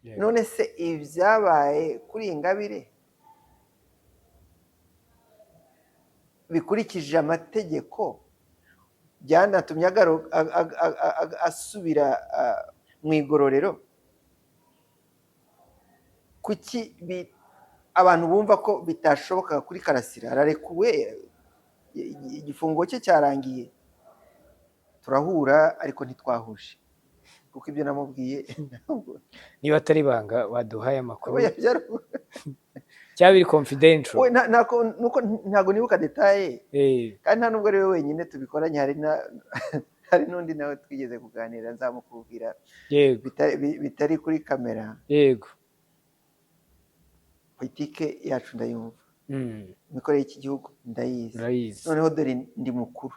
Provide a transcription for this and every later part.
None se ibyabaye kuri Ingabire bikurikije amategeko byanatumye asubira mu igororero? Kuki abantu bumva ko bitashobokaga kuri Karasira? Ararekuwe, igifungo cye cyarangiye, turahura ariko ntitwahuje, kuko ibyo namubwiye Niba atari ibanga, waduhaye amakuru? Oya, Cyaba biri confidential. We, nuko ntabwo nibuka détails, kandi nta nubwo ari we wenyine tubikoranye, hari n'undi nawe twigeze kuganira, nzamukubwira bitari kuri kamera. Politike yacu ndayumva, imikorere y'iki gihugu ndayizi. Urayizi. Noneho dore ndi mukuru,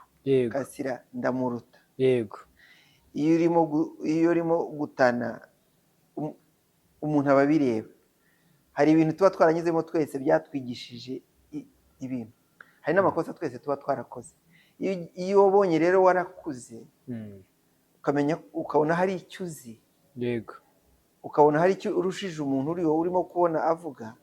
Karasira ndamuruta. Iyo urimo gutana, umuntu aba abireba. Hari ibintu tuba twaranyuzemo twese byatwigishije ibintu, hari n'amakosa twese tuba twarakoze. Iyo wabonye rero warakuze, ukamenya, ukabona hari icyo uzi, ukabona hari icyo urushije umuntu uri wowe urimo kubona avuga.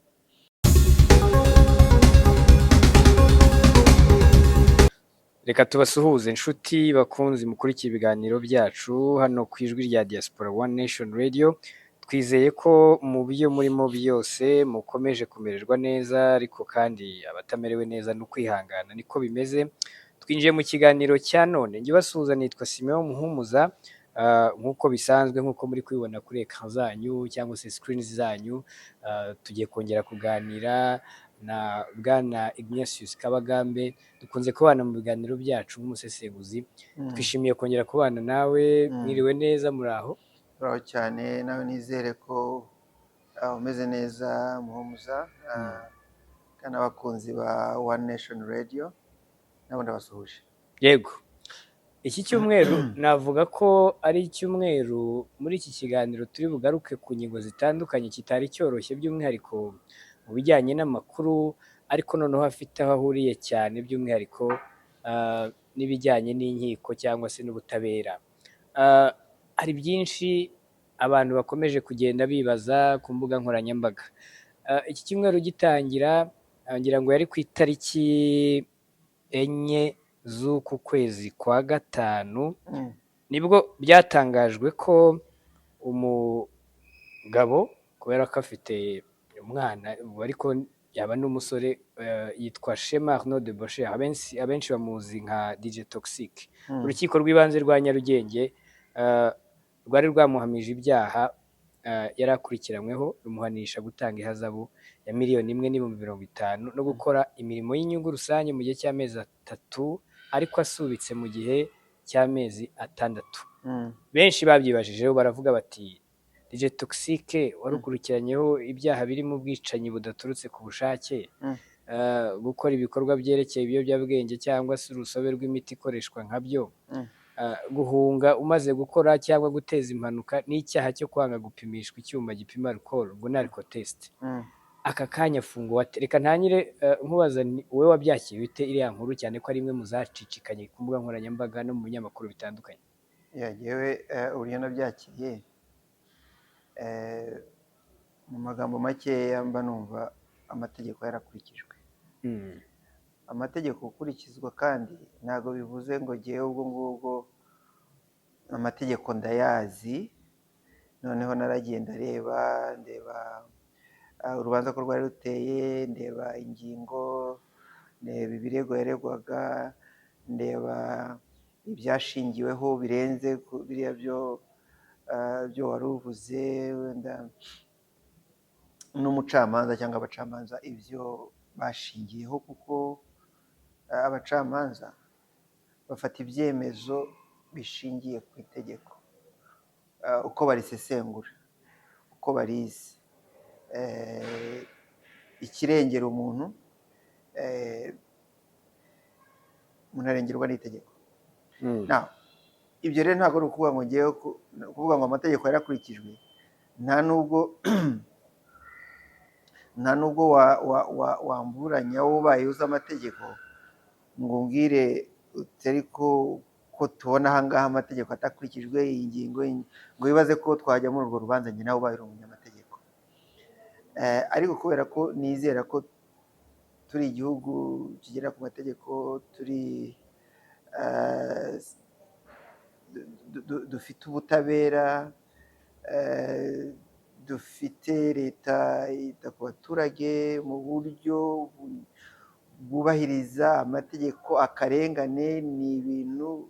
Reka tubasuhuze, inshuti bakunzi mukurikiye ibiganiro byacu hano ku Ijwi rya Diaspora, One Nation Radio. Twizeye ko mu byo murimo byose mukomeje kumererwa neza, ariko kandi abatamerewe neza no kwihangana niko bimeze. Twinjiye mu kiganiro cya none. Njye ubasuhuza nitwa Simeon Muhumuza. Nk'uko bisanzwe, nk'uko muri kubibona kuri écran zanyu cyangwa se screens zanyu, tugiye kongera kuganira na Bwana Ignatius Kabagambe dukunze kubana mu biganiro byacu nk'umusesenguzi. Twishimiye kongera kubana nawe. Mwiriwe neza? Muraho? Uraho cyane nawe, nizere ko umeze neza, Muhumuza, kandi abakunzi ba One Nation Radio nabo ndabasuhuje. Yego, iki cyumweru navuga ko ari icyumweru muri iki kiganiro turi bugaruke ku ngingo zitandukanye kitari cyoroshye, by'umwihariko mu bijyanye n'amakuru, ariko noneho afite aho ahuriye cyane by'umwihariko n'ibijyanye n'inkiko cyangwa se n'ubutabera. Hari byinshi abantu bakomeje kugenda bibaza ku mbuga nkoranyambaga. Iki cyumweru gitangira, ngira ngo yari ku itariki 4 z'uku kwezi kwa gatanu, nibwo byatangajwe ko umugabo, kubera ko afite umwana ubu ariko yaba n'umusore, yitwa Shema Arnaud de Boscher, abenshi bamuzi nka DJ Toxic, Urukiko rw'ibanze rwa Nyarugenge rwari rwamuhamije ibyaha yari akurikiranyweho, rumuhanisha gutanga ihazabu ya 1,050,000 no gukora imirimo y'inyungu rusange mu gihe cy'amezi 3, ariko asubitse mu gihe cy'amezi 6. Benshi babyibajijeho, baravuga bati: "DJ Toxic wari ukurikiranyeho ibyaha birimo ubwicanyi budaturutse ku bushake, gukora ibikorwa byerekeye ibiyobyabwenge cyangwa se urusobe rw'imiti ikoreshwa nkabyo, guhunga umaze gukora cyangwa guteza impanuka, n'icyaha cyo kwanga gupimishwa icyuma gipima alcohol", ubwo ni alcotest. Aka kanya afungwa ate? Reka ntangire nkubaza nti: wowe wabyakiriye ute iriya nkuru, cyane ko ari imwe mu zacicikanye ku mbuga nkoranyambaga no mu binyamakuru bitandukanye? Yeah, jyewe uburyo nabyakiriye, mu magambo makeya, mba numva amategeko yarakurikijwe. Amategeko gukurikizwa kandi ntabwo bivuze ngo jyewe ubwo ngubwo amategeko ndayazi. Noneho naragiye ndareba, ndeba urubanza ko rwari ruteye, ndeba ingingo, ndeba ibirego yaregwaga, ndeba ibyashingiweho birenze biriya byo wari uvuze, wenda n'umucamanza cyangwa abacamanza ibyo bashingiyeho, kuko abacamanza bafata ibyemezo bishingiye ku itegeko, uko barisesengura, uko barizi. Ikirengera umuntu, umuntu arengerwa n'itegeko. Now, ibyo rero ntabwo ari ukuvuga ngo ngewe kuvuga ngo amategeko yarakurikijwe. Nta nubwo wamburanya wowe ubaye uzi amategeko ngo umbwire uti: "Ariko ko tubona aha ngaha amategeko atakurikijwe, iyi ngingo", ngo wibaze ko twajya muri urwo rubanza njye nawe ubaye uri umunyamategeko. Ariko kubera ko nizera ko turi igihugu kigera ku mategeko, turi dufite ubutabera, dufite leta yita ku baturage mu buryo bwubahiriza amategeko, akarengane ni ibintu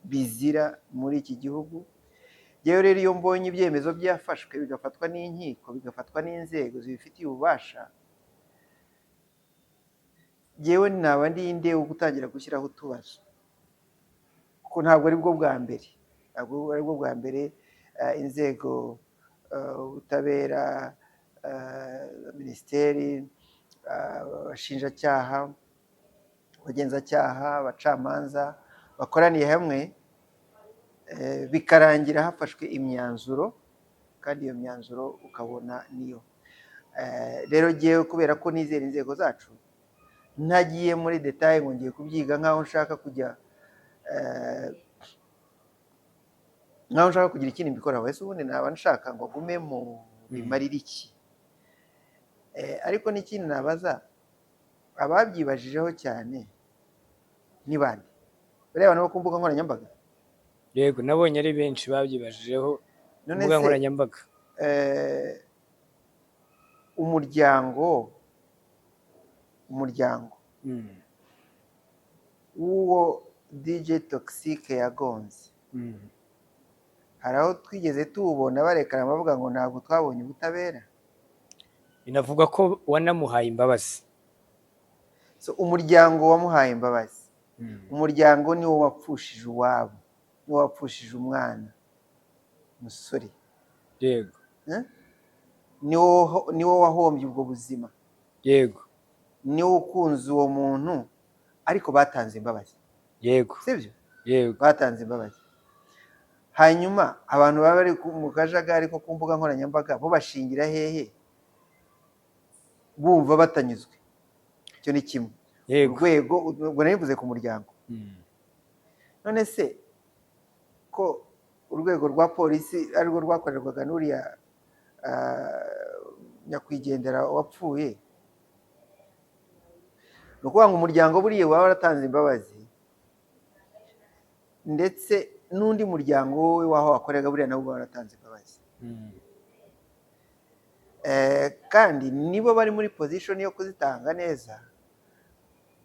bizira muri iki gihugu. Yewe rero, iyo mbonye ibyemezo byafashwe, bigafatwa n'inkiko, bigafatwa n'inzego zibifitiye ububasha, yewe naba ndi nde wo gutangira gushyiraho utubazo? Kuko ntabwo ari bwo bwa mbere, ntabwo ari bwo bwa mbere inzego, ubutabera, minisiteri, abashinjacyaha, abagenzacyaha, abacamanza bakoraniye hamwe, bikarangira hafashwe imyanzuro, kandi iyo myanzuro ukabona niyo. Rero jyewe, kubera ko nizera inzego zacu, ntagiye muri détails ngo ngiye kubyiga nk'aho nshaka kujya nk'aho nshaka kugira ikindi mbikoraho. Ese ubundi naba nshaka ngo agume mu bimarira iki? Ariko n'ikindi nabaza ababyibajijeho cyane ni bande? Bariya bantu bo ku mbuga nkoranyambaga? Yego, nabonye ari benshi babyibajijeho ku None mbuga se nkoranyambaga. Umuryango w'uwo DJ Toxxyk yagonze, hari aho twigeze tuwubona barekana bavuga ngo ntabwo twabonye ubutabera? Binavugwa ko wanamuhaye imbabazi. So, umuryango wamuhaye imbabazi, umuryango niwo wapfushije uwabo, niwo wapfushije umwana umusore. Eh? Niwo wahombye ubwo buzima, niwo ukunze uwo muntu, ariko batanze imbabazi. Sibyo? Yego. Batanze imbabazi. Hanyuma abantu baba bari mu kajagari ko ku mbuga nkoranyambaga, bo bashingira hehe bumva batanyuzwe? Icyo ni kimwe. Urwego, ubwo nari ku muryango. None se ko urwego rwa polisi arirwo rwakorerwaga n'uriya nyakwigendera wapfuye, ni ukuvuga ngo umuryango buriya waba waratanze imbabazi, ndetse n'undi muryango wowe w'aho wakoreraga buriya nabo uba waratanze imbabazi. Kandi nibo bari muri position yo kuzitanga neza,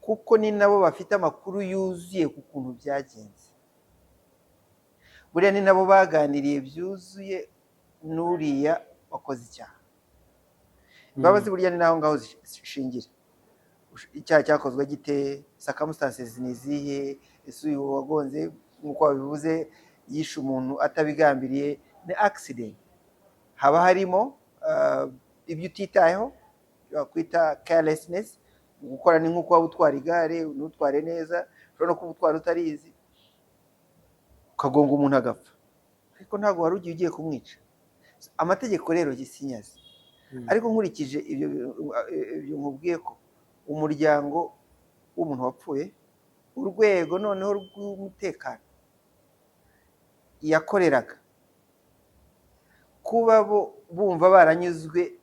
kuko ni nabo bafite amakuru yuzuye ku kuntu byagenze. Buriya ni nabo baganiriye byuzuye n'uriya wakoze icyaha. Imbabazi burya ni naho ngaho zishingira: icyaha cyakozwe gite, circumstances ni izihe, ese uyu wagonze, nk'uko wabivuze, yishe umuntu atabigambiriye, ni accident? Haba harimo ibyo utitayeho wakwita carelessness. Gukora ni nk'uko waba utwara igare ntutware neza, ushobora no kuba utwara utarizi ukagonga umuntu agapfa, ariko ntabwo wari ugiye kumwica. Amategeko rero gisinyazi. Ariko nkurikije ibyo nkubwiye ko umuryango w'umuntu wapfuye, urwego noneho rw'umutekano yakoreraga, kuba bo bumva baranyuzwe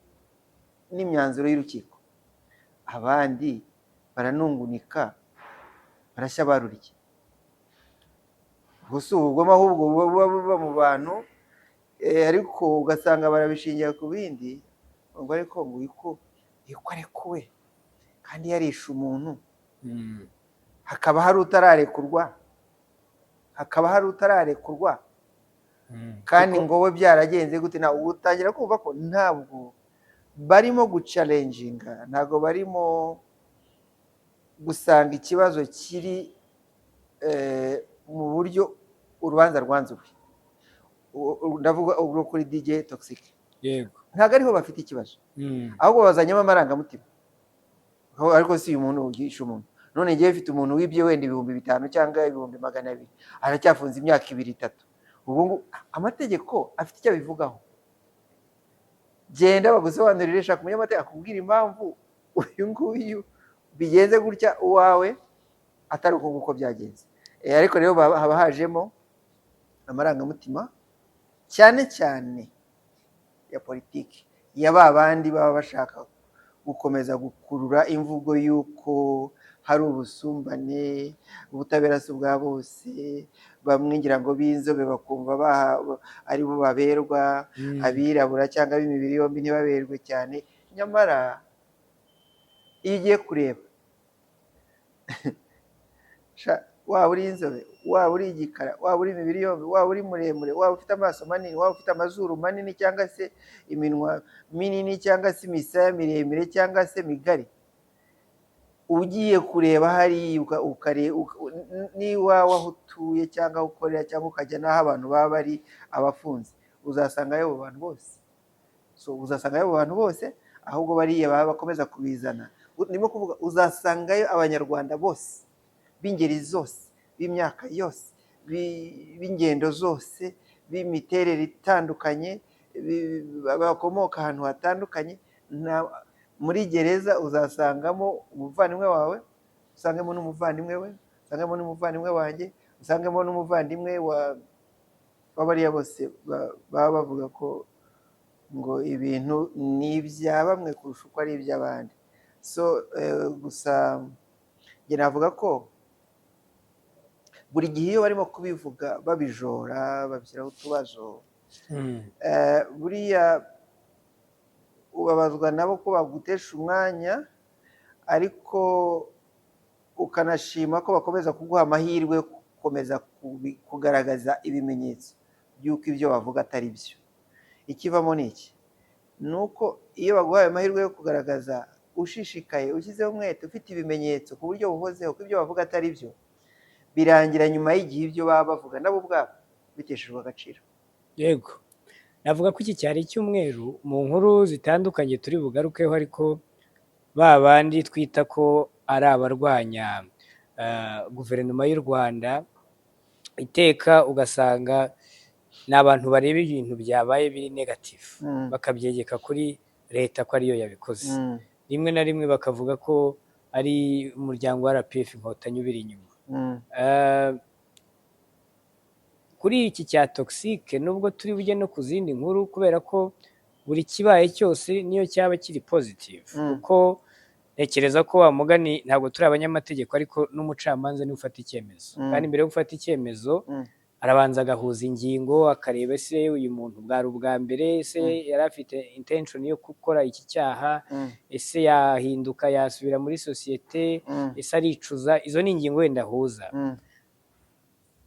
n'imyanzuro y'urukiko, abandi baranungunika, barashya baruriye. Ubwo si ubugome, ahubwo buba buba mu bantu, ariko ugasanga barabishingira ku bindi, ngo ariko ngo yuko arekuwe kandi yarishe umuntu, hakaba hari utararekurwa, hakaba hari utararekurwa, kandi ngo we byaragenze gute? Nawe utangira kumva ko ntabwo barimo guchallenginga, ntabwo barimo gusanga ikibazo kiri mu buryo urubanza rwanzuwe. Ndavuga ubwo kuri DJ Toxxyk. Ntabwo ariho bafite ikibazo, ahubwo bazanyemo amarangamutima. Ariko si uyu muntu ugisha umuntu, none ngewe mfite umuntu wibye wenda 5000 cyangwa 200,000, aracyafunze imyaka 2, 3, ubu ngubu amategeko afite icyo abivugaho. Genda bagusobanurire, shaka umunyamategeko akubwira impamvu uyu nguyu bigenze gutya, uwawe atari uko nguko byagenze. Ariko rero haba hajemo amarangamutima, cyane cyane ya politiki. ya ba bandi baba bashaka gukomeza gukurura imvugo y'uko hari ubusumbane, ubutabera si ubwa bose, bamwe ngira ngo b'inzobe bakumva ari bo baberwa, abirabura cyangwa ab'imibiri yombi ntibaberwe cyane. Nyamara iyo ugiye kureba, waba uri inzobe, waba uri igikara, waba uri imibiri yombi, waba uri muremure, waba ufite amaso manini, waba ufite amazuru manini cyangwa se iminwa minini cyangwa se imisaya miremire cyangwa se migari, ugiye kureba hariya n'iwawe aho utuye cyangwa aho ukorera cyangwa ukajya n'aho abantu baba bari abafunze, uzasangayo abo bantu bose. So uzasangayo abo bantu bose, ahubwo bariya baba bakomeza kubizana. Ndimo kuvuga uzasangayo Abanyarwanda bose b'ingeri zose, b'imyaka yose, b'ingendo zose, b'imiterere itandukanye, bakomoka ahantu hatandukanye. Muri gereza uzasangamo umuvandimwe wawe, usangemo n'umuvandimwe we, usangemo n'umuvandimwe wanjye, usangemo n'umuvandimwe wa bariya bose baba bavuga ko ngo ibintu ni ibya bamwe kurusha uko ari iby'abandi. So gusa njye navuga ko buri gihe iyo barimo kubivuga babijora, babishyiraho utubazo, buriya ubabazwa nabo ko bagutesha umwanya, ariko ukanashima ko bakomeza kuguha amahirwe yo gukomeza kugaragaza ibimenyetso by'uko ibyo bavuga atari byo. Ikivamo ni iki? Ni uko iyo baguhaye amahirwe yo kugaragaza ushishikaye, ushyizeho umwete, ufite ibimenyetso ku buryo buhozeho ko ibyo bavuga atari byo, birangira nyuma y'igihe ibyo baba bavuga nabo ubwabo biteshejwe agaciro. Yego, navuga ko iki cyari icyumweru mu nkuru zitandukanye turi bugarukeho, ariko ba bandi twita ko ari abarwanya guverinoma y'u Rwanda, iteka ugasanga ni abantu bareba ibintu byabaye biri negative, bakabyegeka kuri leta ko ariyo yabikoze. Rimwe na rimwe bakavuga ko ari umuryango wa RPF Inkotanyi ubiri inyuma. Kuri iki cya Toxique, nubwo turi bujye no ku zindi nkuru, kubera ko buri kibaye cyose niyo cyaba kiri positive, kuko ntekereza ko wa mugani ntabwo turi abanyamategeko, ariko n'umucamanza niwe ufata icyemezo, kandi mbere yo gufata icyemezo arabanza agahuza ingingo, akareba ese uyu muntu bwari ubwa mbere, ese yari afite intention yo gukora iki cyaha, ese yahinduka yasubira muri sosiyete, ese aricuza. Izo ni ingingo wenda ahuza,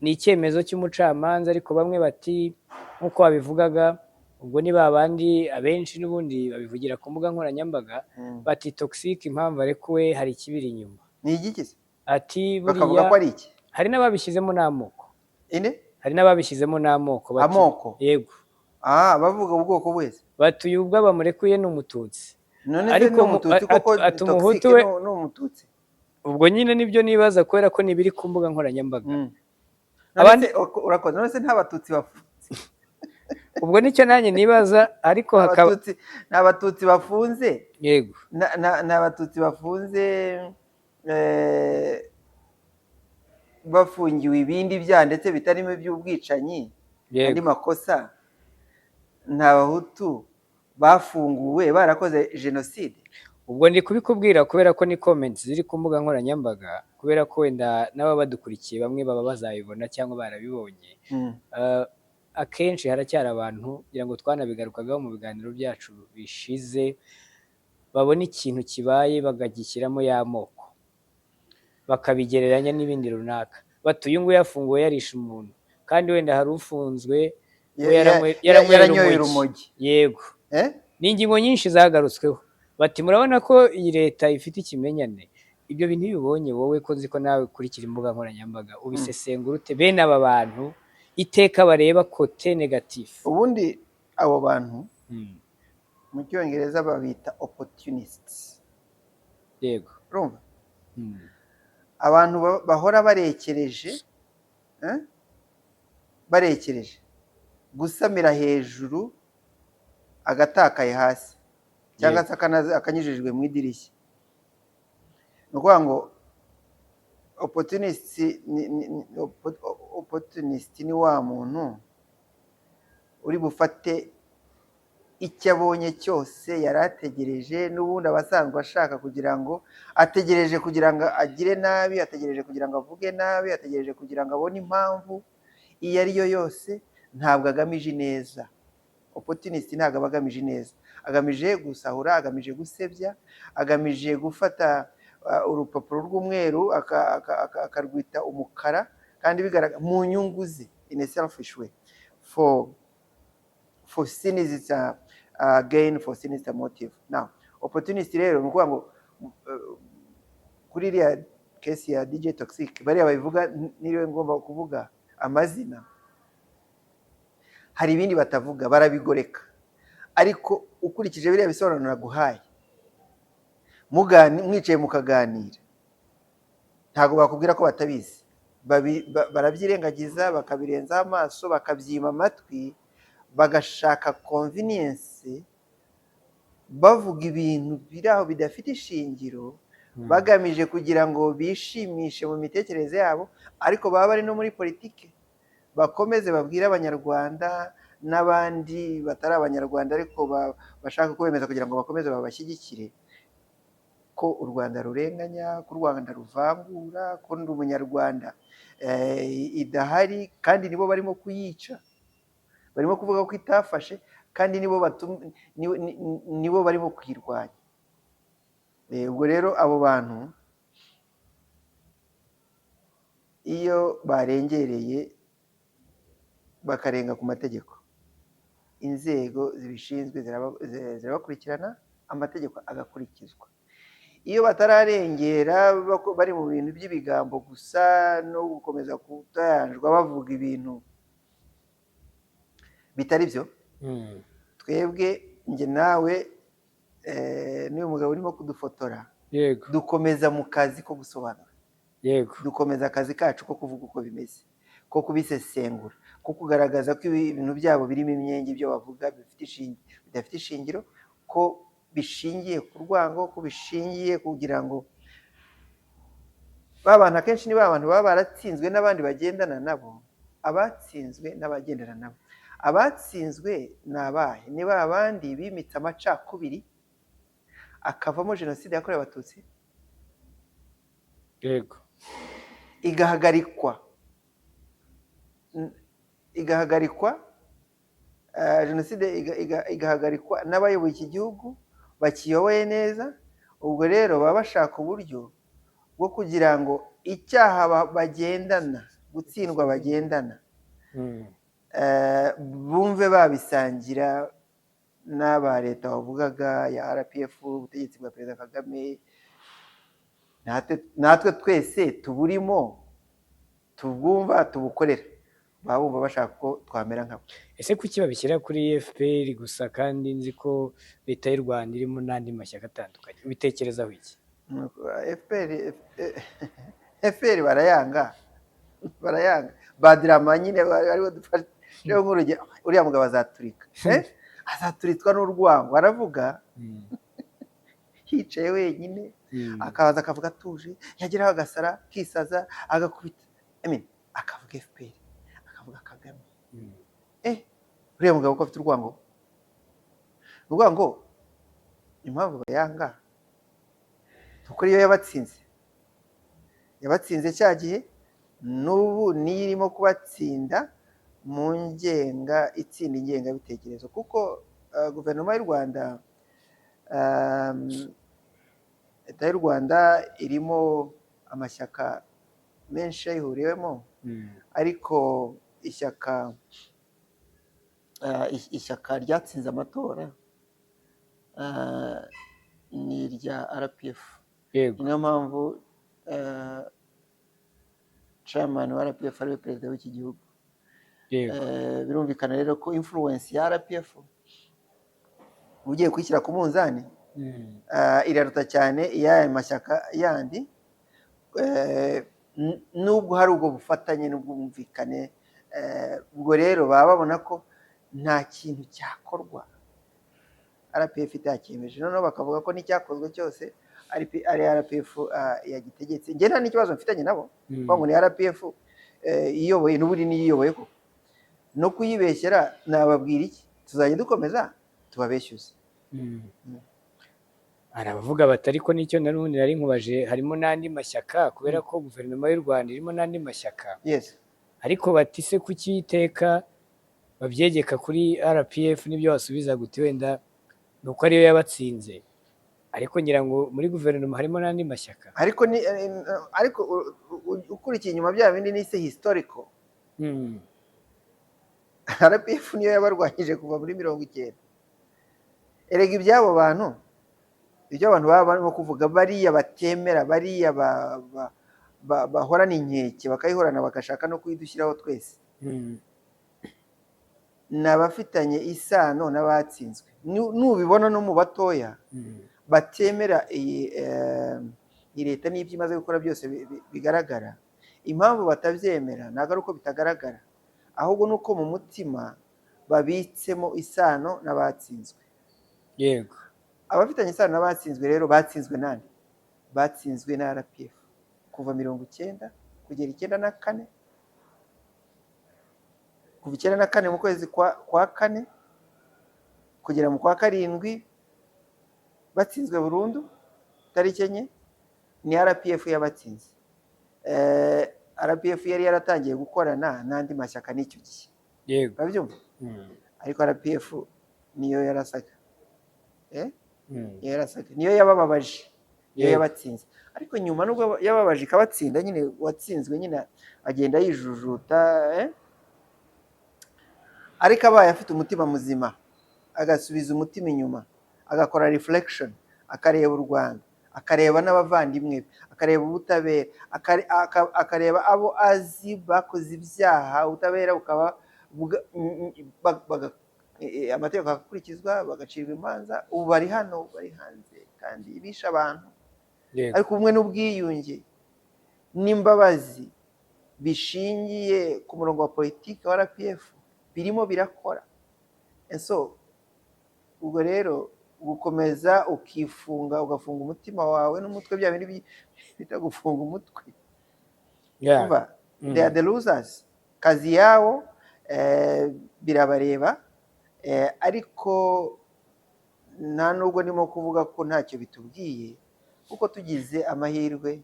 ni icyemezo cy'umucamanza. Ariko bamwe bati nk'uko wabivugaga, ubwo ni ba bandi abenshi n'ubundi babivugira ku mbuga nkoranyambaga, bati Toxic impamvu arekuwe hari ikibiri inyuma. Ni igiki se? Ati Bakavuga buriya ko ari iki? Hari n'ababishyizemo n'amoko. Ine? Hari n'ababishyizemo n'amoko, bati Amoko? Yego. Ah, bavuga ubwoko bwese. Bati uyu ubwo bamurekuye ni Umututsi. None se Ariko ni Umututsi koko? ati Toxic Umuhutu we ni Umututsi? Ubwo nyine nibyo nibaza, kubera ko nibiri ku mbuga nkoranyambaga. None Abandi se urakoze, none se nta Batutsi bafunze? Ubwo nicyo nanjye nibaza, ariko hakaba Abatutsi ni Abatutsi bafunze. Yego. Ni Abatutsi bafunze, bafungiwe ibindi byaha ndetse bitarimo iby'ubwicanyi, andi makosa. Nta Bahutu bafunguwe barakoze jenoside? Ubwo ndi kubikubwira kubera ko ni comments ziri ku mbuga nkoranyambaga, kubera ko wenda n'ababa badukurikiye bamwe baba bazabibona cyangwa barabibonye. Akenshi haracyari abantu, kugira ngo twanabigarukagaho mu biganiro byacu bishize, babona ikintu kibaye bakagishyiramo y'amoko, bakabigereranya n'ibindi runaka, bati uyu nguyu yafunguwe yarishe umuntu, kandi wenda hari ufunzwe we yaranyweye Yaranyoye urumogi. Urumogi. Yego. Eh? Ni ingingo nyinshi zagarutsweho, bati murabona ko iyi leta ifite ikimenyane. Ibyo bintu iyo ubibonye wowe, ko nzi ko nawe ukurikira imbuga nkoranyambaga, ubisesengura ute, bene aba bantu iteka bareba côté négatif? Ubundi abo bantu mu Cyongereza babita opportunists. Urumva, abantu bahora barekereje, eh? Barekereje gusamira hejuru agatakaye hasi cyangwa se akanyujijwe mu idirishya. Ni ukuvuga ngo opportunist ni wa muntu uri bufate Icyo abonye cyose yari ategereje, n'ubundi aba asanzwe ashaka kugira ngo, ategereje kugira ngo agire nabi, ategereje kugira ngo avuge nabi, ategereje kugira ngo abone impamvu iyo ari yo yose. Ntabwo agamije ineza. Opportunist ntabwo aba agamije ineza, agamije gusahura, agamije gusebya, agamije gufata urupapuro rw'umweru akarwita umukara, kandi bigaragara mu nyungu ze, in a selfish way, for sinister gain, for sinister motive. Now, opportunist rero ni ukuvuga ngo kuri iriya case ya DJ Toxic, bariya babivuga, niriwe ngomba kuvuga amazina, hari ibindi batavuga, barabigoreka. Ariko ukurikije biriya bisobanuro naguhaye, mwicaye mukaganira, ntabwo bakubwira ko batabizi. Barabyirengagiza, bakabirenzaho amaso, bakabyima amatwi, bagashaka convenience, bavuga ibintu biri aho bidafite ishingiro, bagamije kugira ngo bishimishe mu mitekerereze yabo, ariko baba bari no muri politike, bakomeze babwire Abanyarwanda n'abandi batari Abanyarwanda, ariko bashaka kubemeza kugira ngo bakomeze babashyigikire, ko u Rwanda rurenganya, ko u Rwanda ruvangura, ko ndi Umunyarwanda idahari, kandi nibo barimo kuyica. Barimo kuvuga ko itafashe, kandi nibo nibo barimo kuyirwanya. Ubwo rero abo bantu iyo barengereye, bakarenga ku mategeko, inzego zibishinzwe zirabakurikirana, amategeko agakurikizwa. Iyo batararengera, bari mu bintu by'ibigambo gusa no gukomeza kutayanjwa, bavuga ibintu bitari byo, twebwe, njye nawe, n'uyu mugabo urimo kudufotora, dukomeza mu kazi ko gusobanura, dukomeza akazi kacu ko kuvuga uko bimeze, ko kubisesengura, ko kugaragaza ko ibintu byabo birimo imyenge, ibyo bavuga bidafite ishingiro, ko bishingiye ku rwango, ko bishingiye kugira ngo ba bantu, akenshi ni ba bantu baba baratsinzwe n'abandi bagendana nabo. Abatsinzwe n'abagendana nabo, abatsinzwe ni abahe? Ni ba bandi bimitse amacakubiri, akavamo Jenoside yakorewe Abatutsi, igahagarikwa, jenoside igahagarikwa n'abayoboye iki gihugu bakiyoboye neza. Ubwo rero baba bashaka uburyo bwo kugira ngo icyaha bagendana, gutsindwa bagendana, bumve babisangira n'aba leta wavugaga ya RPF, ubutegetsi bwa Perezida Kagame. Natwe twese tuburimo, tubwumva, tubukorera, baba bumva bashaka ko twamera nkabo. Ese kuki babishyira kuri FPR gusa, kandi nzi ko leta y'u Rwanda irimo n'andi mashyaka atandukanye? Ubitekerezaho iki? FPR, FPR barayanga, barayanga badirama nyine, aribo dufashe nk'urugero. Uriya mugabo azaturika, eh? Azaturitswa n'urwango. Aravuga yicaye wenyine, akaza akavuga atuje, yageraho agasara, akisaza, agakubita, I mean, akavuga FPR, akavuga Kagame. Uriya mugabo ko afite urwango, ni ukuvuga ngo impamvu bayanga ni uko ariyo yabatsinze, yabatsinze cya gihe, n'ubu niyo irimo kubatsinda mu ngenga, itsinda ingengabitekerezo, kuko guverinoma y'u Rwanda, leta y'u Rwanda irimo amashyaka menshi ayihuriwemo, ariko ishyaka ryatsinze amatora ni irya RPF. Niyo mpamvu chairman wa RPF ariwe perezida w'iki gihugu. Birumvikana rero ko influence ya RPF, ugiye kuyishyira ku munzani, iraruta cyane iy'aya mashyaka yandi, nubwo hari ubwo bufatanye n'ubwumvikane. Ubwo rero baba babona ko nta kintu cyakorwa RPF itacyemeje, noneho bakavuga ko n'icyakozwe cyose ari RPF yagitegetse. Njye nta n'ikibazo mfitanye nabo, kuvuga ngo ni RPF iyoboye, n'ubundi niyo iyoboye koko, no kuyibeshyera nababwira iki? Tuzajya dukomeza. Tubabeshyuze. Hari abavuga bati ariko nicyo n'ubundi nari nkubaje, harimo n'andi mashyaka, kubera ko guverinoma y'u Rwanda irimo n'andi mashyaka. Ariko bati se kuki iteka babyegeka kuri RPF? N'ibyo wasubiza guti wenda ni uko ariyo yabatsinze, ariko ngira ngo muri guverinoma harimo n'andi mashyaka. Ariko ni ariko ukurikiye inyuma bya bindi nise historical, RPF niyo yabarwanyije kuva muri 90. Erega iby'abo bantu, ibyo abantu baba barimo kuvuga, bariya batemera, bariya bahorana inkeke, bakayihorana, bagashaka no kuyidushyiraho twese, ni abafitanye isano n'abatsinzwe. Nubibona no mu batoya batemera iyi leta n'ibyo imaze gukora byose bigaragara. Impamvu batabyemera ntabwo ari uko bitagaragara, ahubwo ni uko mu mutima babitsemo isano n'abatsinzwe. Abafitanye isano n'abatsinzwe rero batsinzwe nande? Batsinzwe na RPF kuva 90 kugera 94. Kuva 94 mu kwezi kwa kane kugera mu kwa karindwi batsinzwe burundu tariki 4, ni RPF yabatsinze. RPF yari yaratangiye gukorana n'andi mashyaka n'icyo gihe. Urabyumva? Ariko RPF niyo yarasaga, niyo yarasaga, niyo yabababaje, niyo yabatsinze. Ariko nyuma nubwo yababaje ikabatsinda nyine, uwatsinzwe nyine agenda yijujuta, Ariko abaye afite umutima muzima, agasubiza umutima inyuma, agakora reflection, akareba u Rwanda, akareba n'abavandimwe be, akareba ubutabera, akareba abo azi bakoze ibyaha, ubutabera bukaba amategeko agakurikizwa, bagacirwa imanza. Ubu bari hano, bari hanze kandi bishe abantu. Ariko ubumwe n'ubwiyunge n'imbabazi bishingiye ku murongo wa politiki wa RPF birimo birakora. And so ubwo rero gukomeza ukifunga, ugafunga umutima wawe n'umutwe, bya bindi bita gufunga umutwe. Umva, they are the losers, kazi yabo, birabareba, ariko nta nubwo ndimo kuvuga ko ntacyo bitubwiye, kuko tugize amahirwe,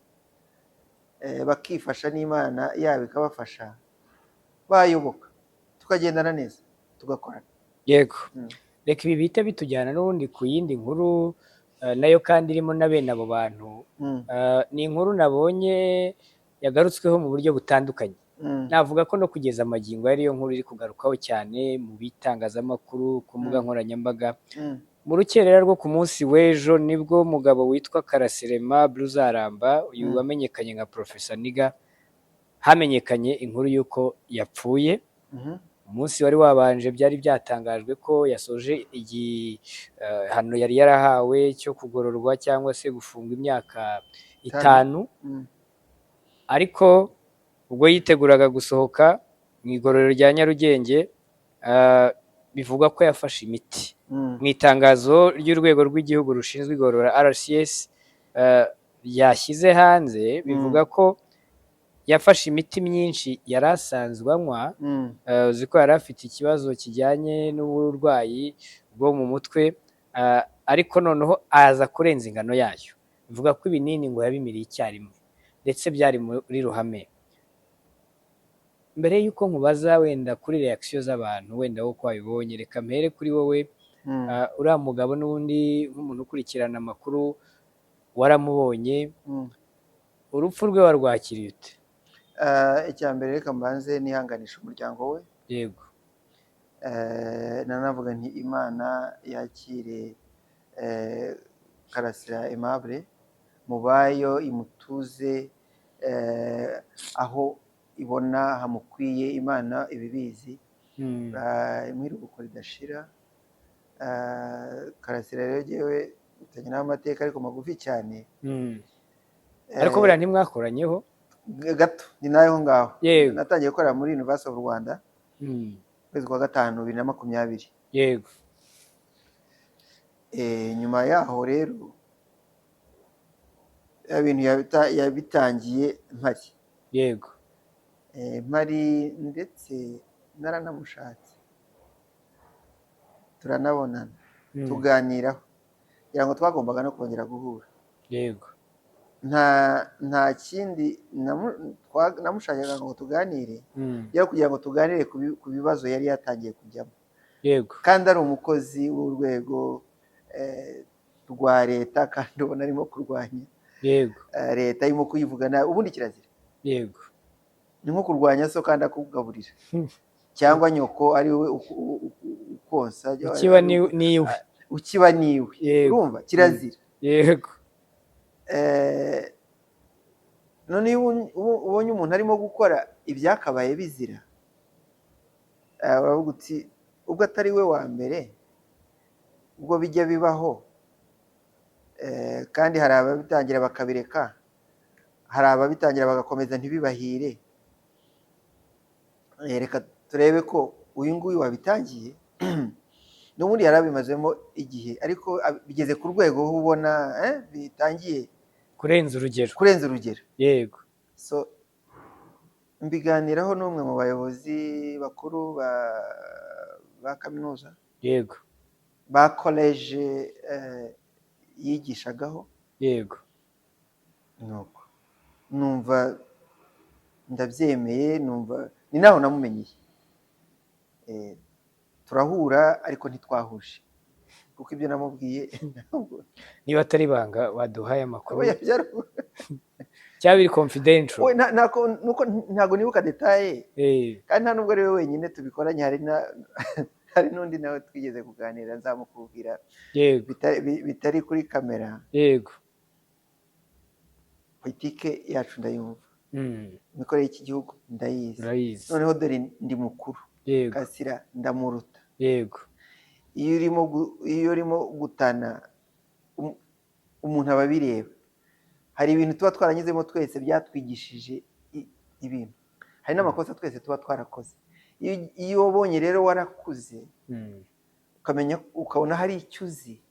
bakifasha n'Imana yabo ikabafasha, bayoboka, tukagendana neza, tugakorana. Reka ibi bihite bitujyana n'ubundi ku yindi nkuru, nayo kandi irimo na bene abo bantu. Ni inkuru nabonye yagarutsweho mu buryo butandukanye. Navuga ko no kugeza amagingo ariyo nkuru iri kugarukaho cyane mu bitangazamakuru, ku mbuga nkoranyambaga. Mu rukerera rwo ku munsi w'ejo nibwo umugabo witwa Karasira Aimable Uzaramba, uyu wamenyekanye nka Professor Nigga, hamenyekanye inkuru y'uko yapfuye. Umunsi wari wabanje byari byatangajwe ko yasoje igihano yari yarahawe cyo kugororwa cyangwa se gufungwa imyaka 5, ariko ubwo yiteguraga gusohoka mu igororero rya Nyarugenge, bivugwa ko yafashe imiti. Mu itangazo ry'urwego rw'igihugu rushinzwe igorora RCS ryashyize hanze, bivuga ko yafashe imiti myinshi yari asanzwe anywa. Uzi ko yari afite ikibazo kijyanye n'uburwayi bwo mu mutwe, ariko noneho aza kurenza ingano yayo. Bivuga ko ibinini ngo yabimiriye icyarimwe, ndetse byari muri ruhame. Mbere y'uko nkubaza wenda kuri reaction z'abantu, wenda wowe uko wabibonye, reka mpere kuri wowe. Uriya mugabo n'ubundi nk'umuntu ukurikirana amakuru waramubonye, urupfu rwe warwakiriye ute? Icya mbere reka mbanze nihanganisha umuryango we. Nanavuga nti Imana yakire Karasira Aimable mubayo, imutuze aho ibona hamukwiye. Imana ibibizi. Imuhe iruhuko ridashira. Karasira rero jyewe mfitanye nawe amateka ariko magufi cyane. Ariko buriya ntimwakoranyeho? Gato, ni nayo ngaho. Natangiye gukorera muri University of Rwanda kwezi kwa gatanu 2020. Nyuma yaho rero ya bintu yabitangiye mpari. Mpari, ndetse naranamushatse turanabonana. Tuganiraho, kugira ngo twagombaga no kongera guhura. Nta kindi namushakaga ngo tuganire, yari kugira ngo tuganire ku bibazo yari yatangiye kujyamo, kandi ari umukozi w'urwego rwa leta, kandi ubona arimo kurwanya leta, arimo kuyivuga nabi. Ubundi kirazira. Ni nko kurwanya so kandi akugaburira, cyangwa nyoko ari we ukonsa. Ukiba niwe. Ukiba niwe. Urumva kirazira. None iyo ubonye umuntu arimo gukora ibyakabaye bizira, uravuga uti ubwo atari we wa mbere, ubwo bijya bibaho, kandi hari ababitangira bakabireka, hari ababitangira bagakomeza ntibibahire. Reka turebe ko uyu nguyu wabitangiye n'ubundi yari abimazemo igihe, ariko bigeze ku rwego aho ubona bitangiye kurenza urugero. Kurenza urugero. So mbiganiraho n'umwe mu bayobozi bakuru ba kaminuza, ba koleje yigishagaho. Nuko numva ndabyemeye, numva ni naho namumenyeye. Turahura ariko ntitwahuje, kuko ibyo namubwiye ntabwo Niba atari ibanga, waduhaye amakuru? Oya, Cyaba biri confidential. We, nuko ntabwo nibuka détails, kandi nta nubwo ari we wenyine tubikoranye, hari n'undi nawe twigeze kuganira, nzamukubwira bitari kuri kamera. Politike yacu ndayumva, imikorere y'iki gihugu ndayizi. Urayizi. Noneho dore ndi mukuru. Kasira ndamuruta. Iyo urimo gutana, umuntu aba abireba. Hari ibintu tuba twaranyuzemo twese byatwigishije ibintu, hari n'amakosa twese tuba twarakoze. Iyo wabonye rero warakuze, ukamenya, ukabona hari icyo uzi,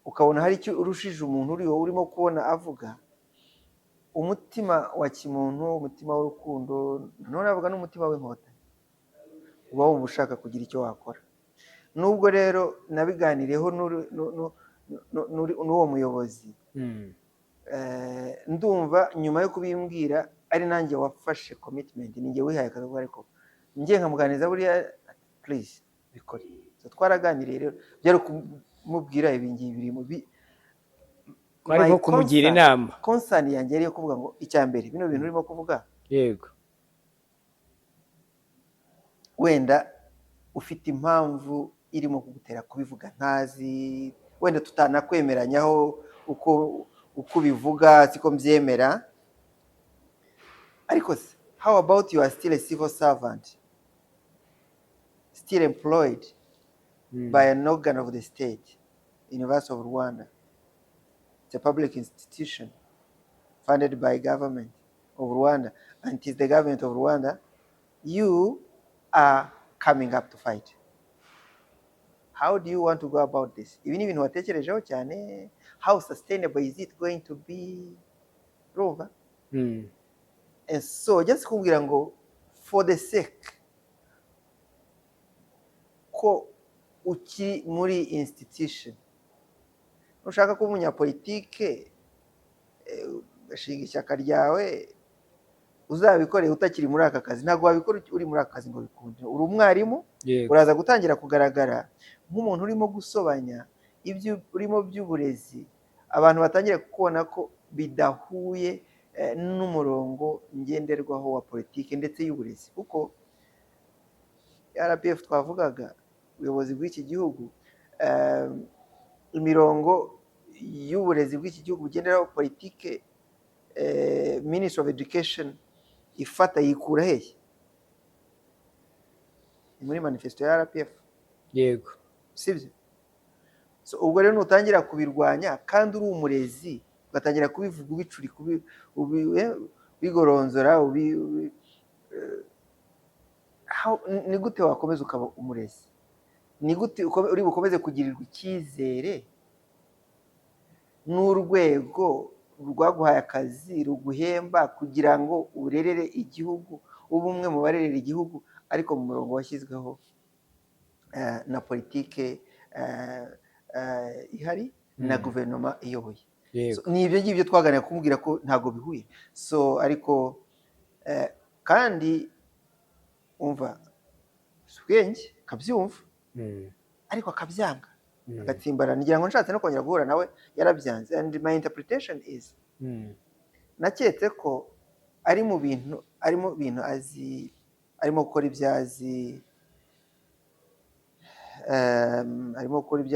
ukabona hari icyo urushije umuntu uriho urimo kubona avuga, umutima wa kimuntu, umutima w'urukundo, nanone avuga n'umutima w'inkotanyi, uba wumva ushaka kugira icyo wakora. Nubwo rero nabiganiriyeho n'uwo muyobozi, ndumva nyuma yo kubimbwira ari nanjye wafashe commitment, ni njye wihaye akazi, ariko njye nkamuganiriza buriya, please bikore. So, twaraganiriye rero, byari kumubwira ibi ngibi biri mu Kwari nko My kumugira inama. Concern yanjye yari iyo kuvuga ngo icya mbere, bino bintu urimo kuvuga, wenda ufite impamvu irimo kugutera kubivuga ntazi, wenda tutanakwemeranyaho, uko ubivuga siko mbyemera, ariko se how about you are still a civil servant, still employed by an organ of the state, University of Rwanda? It's a public institution funded by government of Rwanda, and it is the government of Rwanda you are coming up to fight. How do you want to go about this? Ibi ni ibintu watekerejeho cyane? How sustainable is it going to be? Urumva? And so just kumbwira ngo for the sake ko ukiri muri institution, ushaka kuba umunyapolitike, ugashinga ishyaka ryawe, uzabikoreye utakiri muri aka kazi. Ntabwo wabikora uri muri aka kazi ngo bikunde. Uri umwarimu, uraza gutangira kugaragara nk'umuntu urimo gusobanya ibyo urimo by'uburezi, abantu batangira kubona ko bidahuye n'umurongo ngenderwaho wa politiki ndetse y'uburezi, kuko RPF twavugaga, ubuyobozi bw'iki gihugu, imirongo y'uburezi bw'iki gihugu bugenderaho, politike Ministry of Education ifata yikura hehe? Ni muri manifesto ya RPF. Sibyo? So, ubwo rero nutangira kubirwanya kandi uri umurezi, ugatangira kubivuga, ubicurika, ubigoronzora, ni gute wakomeza ukaba umurezi? Ni gute uri bukomeze kugirirwa icyizere n'urwego rwaguhaye akazi, ruguhemba kugira ngo urerere igihugu, ube umwe mu barerera igihugu, ariko mu murongo washyizweho na politike ihari na guverinoma iyoboye. So, ni ibyo ngibyo twaganira, kumubwira ko ntabwo bihuye. So ariko kandi umva, si ubwenge, akabyumva, ariko akabyanga, agatsimbarara. Ngira ngo nshatse no kongera guhura nawe yarabyanze. And my interpretation is, naketse ko ari mu bintu azi, arimo gukora ibyo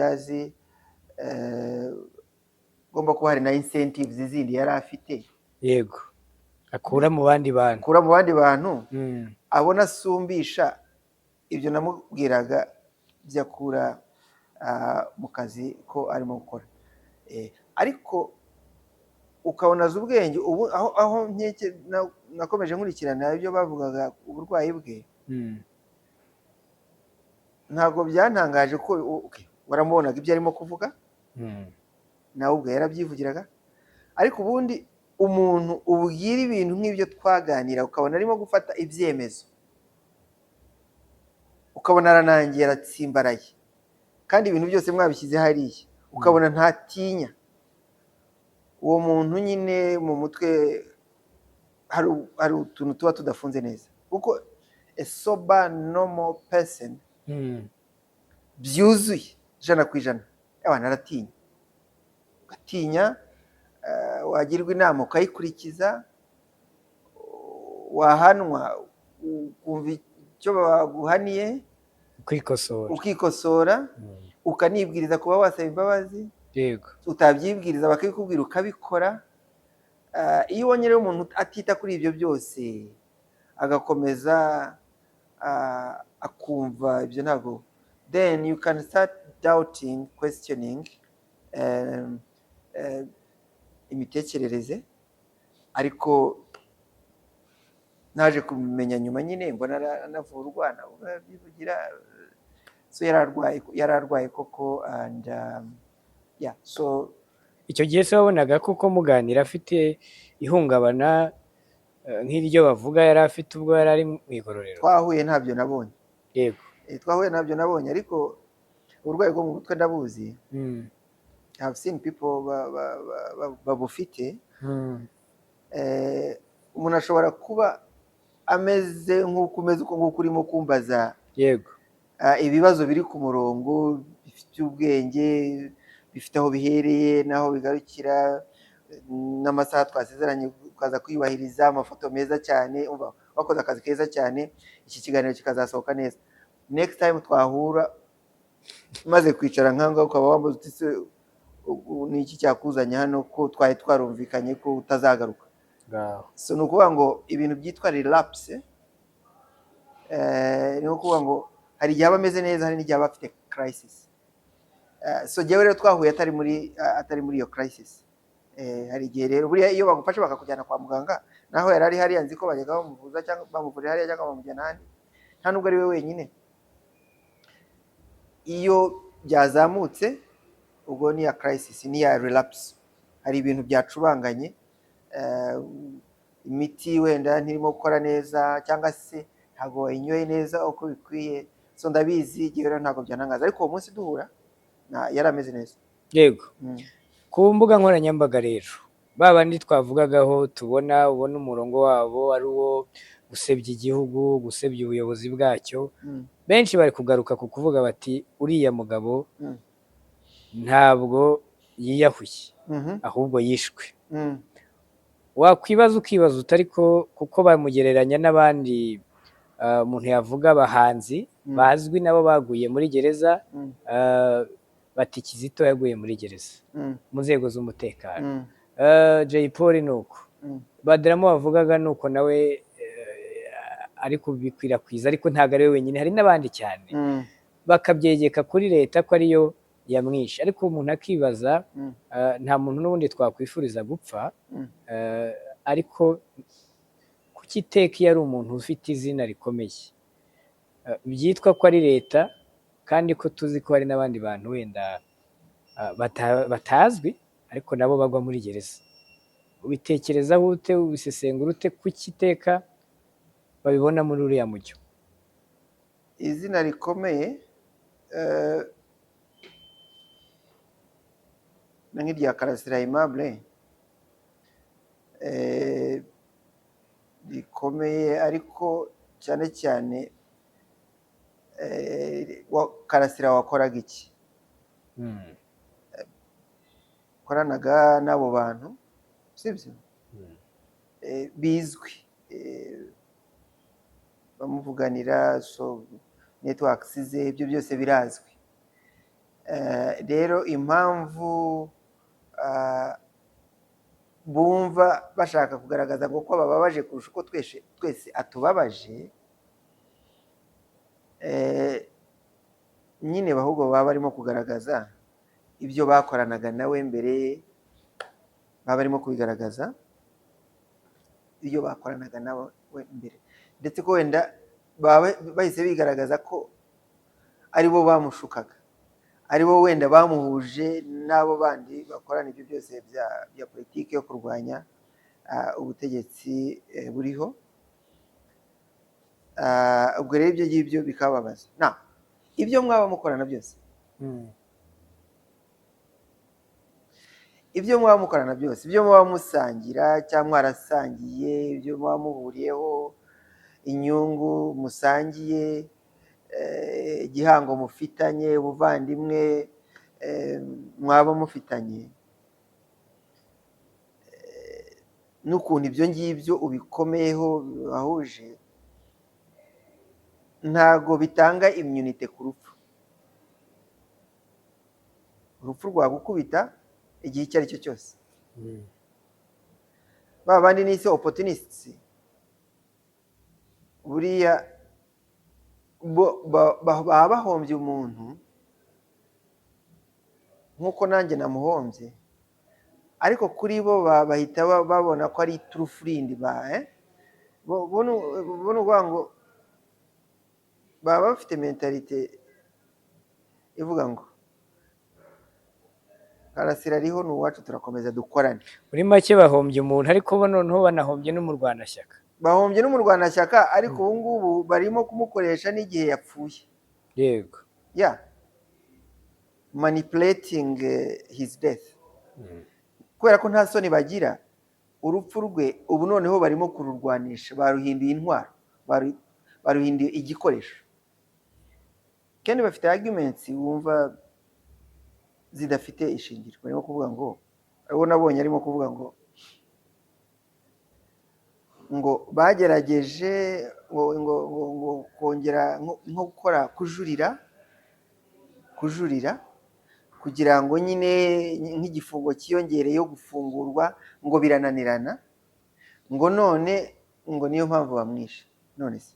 azi, ugomba kuba hari na incentives zindi yari afite Yego, akura mu bandi bantu. Akura mu bandi bantu, abona asumbisha ibyo namubwiraga byo akura mu kazi ko arimo gukora. Ariko ukabona azi ubwenge. Ubu aho nkeke nakomeje nkurikirana ibyo bavugaga, uburwayi bwe, ntabwo byantangaje ko okay, waramubonaga ibyo arimo kuvuga, nawe ubwe yarabyivugiraga. Ariko ubundi umuntu ubwira ibintu nk'ibyo twaganira, ukabona arimo gufata ibyemezo, ukabona aranangiye, aratsimbaraye, kandi ibintu byose mwabishyize hariya, ukabona ntatinya, uwo muntu nyine mu mutwe hari utuntu tuba tudafunze neza, kuko a sober normal person byuzuye 100%, abantu aratinya, ugatinya, wagirwa inama ukayikurikiza, wahanwa ukumva icyo baguhaniye, Kwikosora. ukikosora, ukanibwiriza kuba wasaba imbabazi, utabyibwiriza bakabikubwira ukabikora. Iyo ubonye rero umuntu atita kuri ibyo byose, agakomeza akumva ibyo ntabwo, then you can start doubting, questioning imitekerereze. Ariko naje kumenya nyuma nyine, mbona anavurwa, nawe arabyivugira. So yari arwaye koko, and yeah, so Icyo gihe se wabonaga koko muganira afite ihungabana nk'iryo bavuga yari afite ubwo yari ari mu igororero? Twahuye ntabyo nabonye. Twahuye ntabyo nabonye, ariko uburwayi bwo mu mutwe ndabuzi. I have seen people babufite. Umuntu ashobora kuba ameze nk'uko umeze, uko nguko urimo kumbaza, ibibazo biri ku murongo, bifite ubwenge, bifite aho bihereye n'aho bigarukira, n'amasaha twasezeranye ukaza kwiyubahiriza, amafoto meza cyane, umva wakoze akazi keza cyane, iki kiganiro kikazasohoka neza. Next time twahura, maze kwicara nk'aho ukaba wambaza uti: "Se, ni iki cyakuzanye hano, ko twari twarumvikanye ko utazagaruka?" Ngaho. So ni ukuvuga ngo ibintu byitwa relapse, ni ukuvuga ngo hari igihe aba ameze neza, hari n'igihe aba afite crisis. So jyewe rero twahuye atari muri iyo crisis. Hari igihe rero buriya iyo bagufashe bakakujyana kwa muganga, naho yari ari hariya, nzi ko bajyaga bamuvuza cyangwa bamuvurira hariya cyangwa bamujyana ahandi, nta nubwo ari we wenyine. Iyo byazamutse, ubwo ni iya crisis, ni iya relapse, hari ibintu byacubanganye, imiti wenda ntirimo gukora neza, cyangwa se ntabwo wayinyoye neza uko bikwiye. So ndabizi igihe rero ntabwo byanangaza, ariko uwo munsi duhura yari ameze neza. Ku mbuga nkoranyambaga rero, ba bandi twavugagaho, tubona, ubona umurongo wabo ari uwo gusebya igihugu, gusebya ubuyobozi bwacyo, benshi bari kugaruka ku kuvuga bati: "Uriya mugabo ntabwo yiyahuye, ahubwo yishwe." Wakwibaza, ukibaza uti: "Ariko kuko bamugereranya n'abandi, umuntu yavuga abahanzi bazwi nabo baguye muri gereza, bati Kizito yaguye muri gereza mu nzego z'umutekano, Jay Polly ni uko, Badrama wavugaga ni uko nawe ari kubikwirakwiza, ariko ntabwo ari we wenyine, hari n'abandi cyane, bakabyegeka kuri leta ko ariyo yamwishe." Ariko umuntu akibaza, nta muntu n'ubundi twakwifuriza gupfa, ariko kuki iteka iyo ari umuntu ufite izina rikomeye, byitwa ko ari leta, kandi ko tuzi ko hari n'abandi bantu wenda batazwi ariko nabo bagwa muri gereza? Ubitekerezaho ute? Ubisesengura ute? Kuki iteka babibona muri uriya mujyo? Izina rikomeye, na nk'irya Karasira Aimable rikomeye, ariko cyane cyane Karasira wakoraga iki? Koranaga n'abo bantu, sibyo? Bizwi, bamuvuganira, so networks ze, ibyo byose birazwi. Rero impamvu bumva bashaka kugaragaza ngo ko bababaje kurusha uko twese twese atubabaje, nyine ahubwo baba barimo kugaragaza ibyo bakoranaga nawe mbere, baba barimo kubigaragaza ibyo bakoranaga nawe mbere, ndetse ko wenda baba bahise bigaragaza ko ari bo bamushukaga, ari bo wenda bamuhuje n'abo bandi bakorana ibyo byose bya politiki yo kurwanya ubutegetsi buriho. Ubwo rero ibyo ngibyo bikababaza. Na ibyo mwaba mukorana byose, ibyo mwaba mukorana byose, ibyo muba musangira cyangwa mwarasangiye, ibyo muba muhuriyeho, inyungu musangiye, igihango mufitanye, ubuvandimwe mwaba mufitanye, n'ukuntu ibyo ngibyo ubikomeyeho bibahuje, ntago bitanga immunité ku rupfu. Urupfu rwagukubita igihe icyo ari cyo cyose. Ba bandi nise opportunists, buriya bo baba bahombye umuntu nk'uko nanjye namuhombye, ariko kuri bo bahita babona ko ari iturufu rindi ba bo ni ukuvuga ngo baba bafite mentalité ivuga ngo Karasira ariho, ni uwacu, turakomeza dukorane. Muri make bahombye umuntu, ariko bo noneho banahombye n'umurwanashyaka. Bahombye n'umurwanashyaka, ariko ubu ngubu barimo kumukoresha n'igihe yapfuye. Ya manipulating his death, kubera ko nta soni bagira. Urupfu rwe ubu noneho barimo kururwanisha, baruhinduye intwaro, baruhinduye igikoresho, kandi bafite arguments wumva zidafite ishingiro. Barimo kuvuga ngo, uwo nabonye arimo kuvuga ngo bagerageje ngo kongera nko gukora kujurira kugira ngo nyine nk'igifungo cyiyongereyeho gufungurwa, ngo birananirana, ngo none ngo niyo mpamvu bamwishe. None se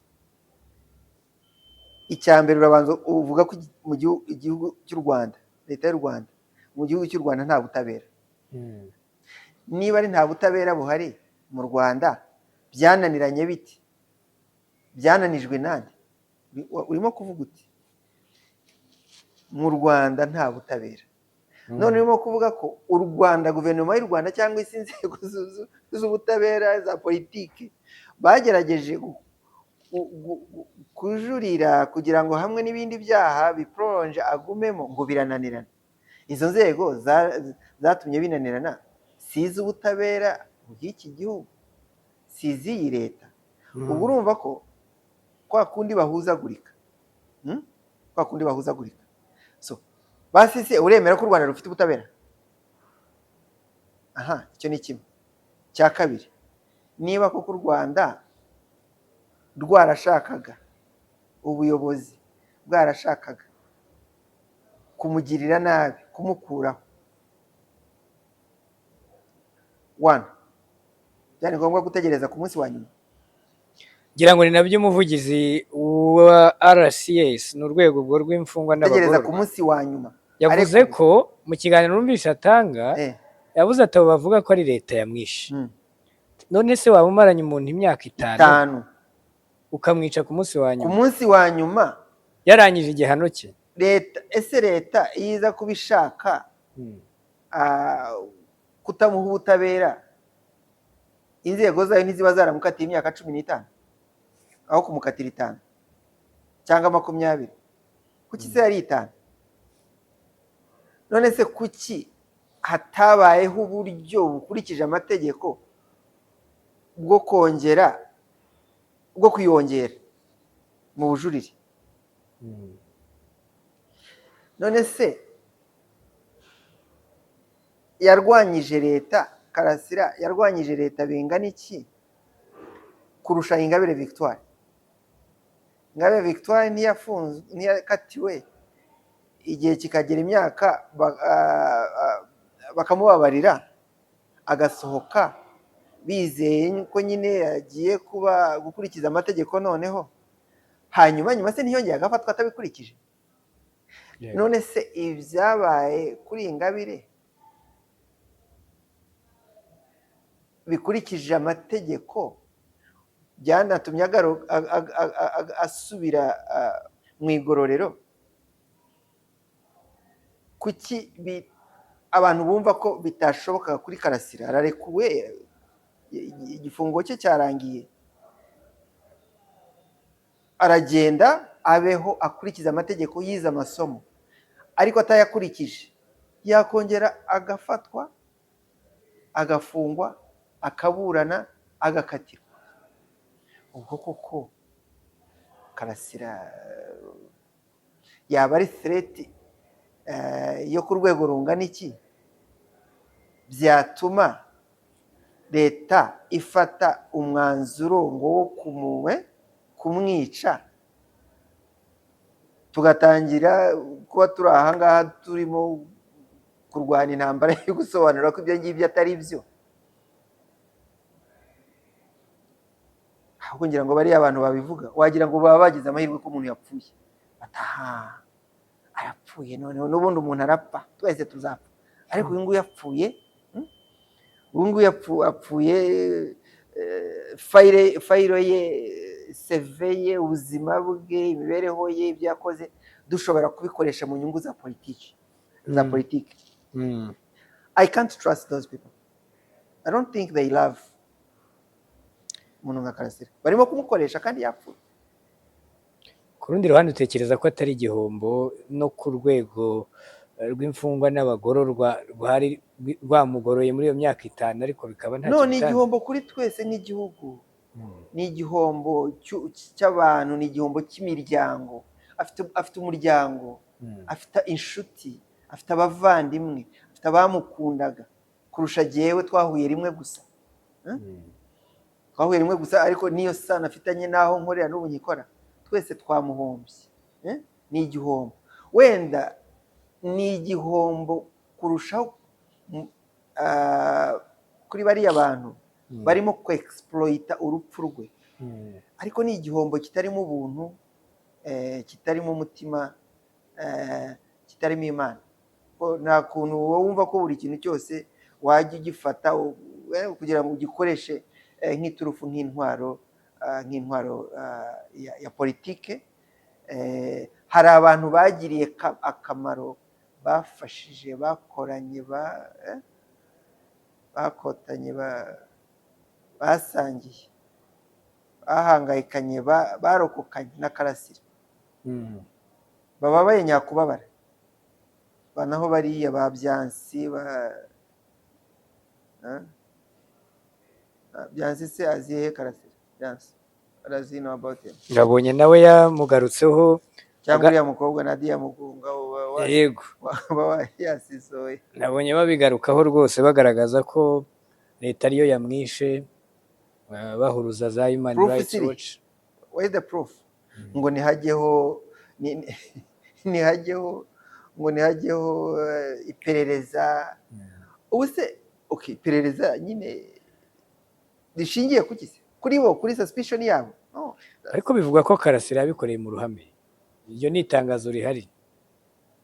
icya mbere urabanza uvuga ko mu igihugu cy'u Rwanda, leta y'u Rwanda, mu gihugu cy'u Rwanda nta butabera. Niba ari nta butabera buhari mu Rwanda, byananiranye bite? Byananijwe nande? Urimo kuvuga uti mu Rwanda nta butabera, none urimo kuvuga ko u Rwanda, guverinoma y'u Rwanda cyangwa se inzego z'ubutabera, za politiki, bagerageje kujurira kugira ngo hamwe n'ibindi byaha biporonje agumemo, ngo birananirana. Izo nzego zatumye binanirana si iz'ubutabera bw'iki gihugu, si iz'iyi leta? Ubwo urumva ko kwa kundi bahuzagurika, Kwa kundi bahuzagurika. So basi se uremera ko u Rwanda rufite ubutabera? Aha, icyo ni kimwe. Cya kabiri, niba koko u Rwanda rwarashakaga, ubuyobozi bwarashakaga kumugirira nabi, kumukuraho, one, byari ngombwa gutegereza ku munsi wa nyuma? Ngira ngo ni nabyo umuvugizi wa RCS, ni urwego ubwo rw'imfungwa Gutegereza ku n'abagororwa, munsi wa nyuma yavuze Ariko- ko mu kiganiro numvise atanga, yavuze ati abo bavuga ko ari leta yamwishe, none se waba umaranye umuntu imyaka 5 5 ukamwica ku munsi wa Ku nyuma munsi wa nyuma yarangije igihano cye? Leta, ese leta iyo iza kuba ishaka kutamuha ubutabera, inzego zayo ntiziba zaramukatiye imyaka 15 aho kumukatira 5 cyangwa 20? Kuki se yari 5? None se kuki hatabayeho uburyo bukurikije amategeko bwo kongera, bwo kuyongera mu bujurire? None se yarwanyije leta, Karasira yarwanyije leta bingana iki kurusha Ingabire Victoire? Ingabire Victoire ntiyafunzwe, ntiyakatiwe, igihe kikagera, imyaka bakamubabarira, agasohoka bizeye ko nyine yagiye kuba gukurikiza amategeko noneho? Hanyuma nyuma se ntiyongeye agafatwa atabikurikije? None se ibyabaye kuri Ingabire bikurikije amategeko, byanatumye asubira mu igororero, kuki abantu bumva ko bitashoboka kuri Karasira? Ararekuwe, igifungo cye cyarangiye, aragenda abeho akurikiza amategeko, yize amasomo, ariko atayakurikije yakongera agafatwa, agafungwa, akaburana, agakatirwa. Ubwo koko Karasira yaba ari threat yo ku rwego rungana iki byatuma leta ifata umwanzuro ngo wo kumwica, tugatangira kuba turi aha ngaha turimo kurwana intambara yo gusobanura ko ibyo ngibyo atari byo? Ahubwo ngira ngo bariya abantu babivuga, wagira ngo baba bagize amahirwe ko umuntu yapfuye, bataha arapfuye, noneho n'ubundi umuntu arapfa, twese tuzapfa, ariko uyu nguyu yapfuye, uyu nguyu apfuye, file ye, CV ye, ubuzima bwe, imibereho ye, ibyo yakoze dushobora kubikoresha mu nyungu za politiki, za politiki. I can't trust those people. I don't think they love umuntu nka Karasira. Barimo kumukoresha kandi yapfuye. Ku rundi ruhande, utekereza ko atari igihombo no ku rwego rw'imfungwa n'abagororwa rwari rwamugoroye muri iyo myaka 5, ariko bikaba ntacyo No, ni bitanze? igihombo kuri twese nk'igihugu. Ni igihombo cy'abantu, ni igihombo cy'imiryango. Afite umuryango, afite inshuti, afite abavandimwe, afite abamukundaga kurusha jyewe twahuye rimwe gusa. Twahuye rimwe gusa, ariko niyo sano afitanye n'aho nkorera n'ubu nkikora, twese twamuhombye. Ni igihombo, wenda ni igihombo kurushaho kuri bariya bantu barimo kwexploita urupfu rwe, ariko ni igihombo kitarimo ubuntu, kitarimo umutima, kitarimo Imana. Ko nta kuntu wowe wumva ko buri kintu cyose wajya ugifata kugira ngo ugikoreshe nk'iturufu, nk'intwaro ya politike. Hari abantu bagiriye akamaro, bafashije, bakoranye, bakotanye, basangiye, bahangayikanye, barokokanye na Karasira, bababaye nyakubabara. Banaho bariya ba Byansi, ba Byansi se azi hehe Karasira? Byansi, what does he know about him? Ngabonye nawe yamugarutseho. Cyangwa uriya mukobwa Nadia Mugunga Yego. waba yasisoye. Nabonye babigarukaho rwose, bagaragaza ko leta ariyo yamwishe, bahuruza za Human Proof Rights iri. Watch. Where is the proof? Ngo ntihajyeho ntihajyeho, ngo ntihajyeho iperereza. Ubu se, okay, iperereza nyine rishingiye kuki se? Kuri bo, kuri suspicion yabo, no. Ariko bivugwa ko Karasira yabikoreye mu ruhame. Iryo ni itangazo rihari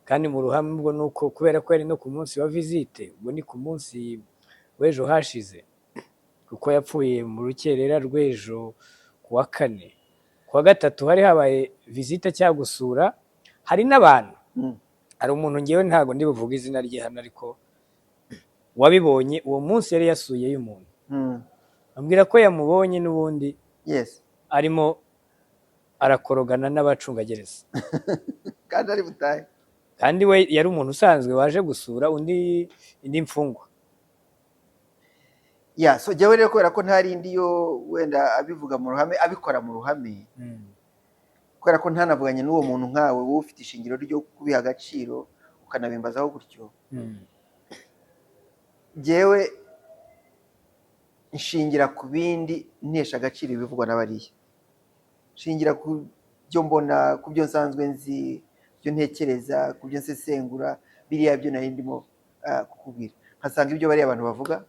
kandi mu ruhame. Ubwo ni uko kubera ko yari no ku munsi wa visite, ubwo ni ku munsi w'ejo hashize, kuko yapfuye mu rukerera rw'ejo ku wa kane. Ku wa gatatu hari habaye visite cyangwa gusura, hari n'abantu, hari umuntu, ngewe ntabwo ndi buvuge izina rye hano, ariko wabibonye uwo munsi yari yasuyeyo umuntu, ambwira ko yamubonye n'ubundi arimo arakorogana n'abacungagereza. Kandi ari butahe. Kandi we yari umuntu usanzwe waje gusura undi, indi mfungwa. Yeah, so jyewe rero, kubera ko ntari indi yo wenda abivuga mu ruhame, abikora mu ruhame, kubera ko ntanavuganye n'uwo muntu nkawe, wowe ufite ishingiro ryo kubiha agaciro ukanabimbazaho gutyo, jyewe nshingira ku bindi, ntesha agaciro ibivugwa na bariya, nshingira ku byo mbona, ku byo nsanzwe nzi, byo ntekereza, ku byo nsesengura. Biriya byo nari ndimo kukubwira, nkasanga ibyo bariya abantu bavuga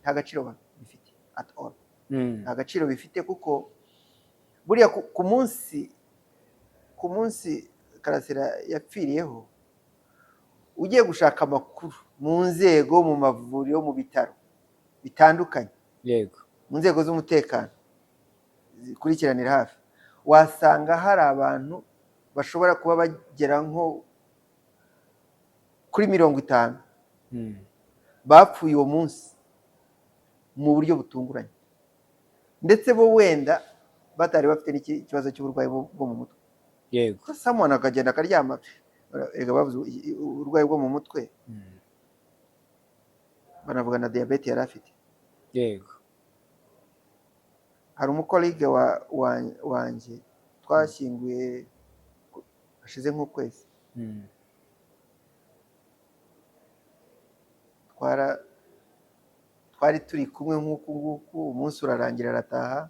nta gaciro bifite at all. Nta gaciro bifite, kuko buriya ku munsi Karasira yapfiriyeho, ugiye gushaka amakuru mu nzego, mu mavuriro, mu bitaro bitandukanye, mu nzego z'umutekano zikurikiranira hafi, wasanga hari abantu bashobora kuba bagera nko kuri 50 bapfuye uwo munsi mu buryo butunguranye, ndetse bo wenda batari bafite n'ikibazo cy'uburwayi bwo mu mutwe. Someone akagenda akaryama. Erega bavuze uburwayi bwo mu mutwe, banavuga na diyabete yari afite. Hari umucolleague wanjye twashyinguye hashize nk'ukwezi. Twari turi kumwe nk'uku nguku, umunsi urarangira arataha,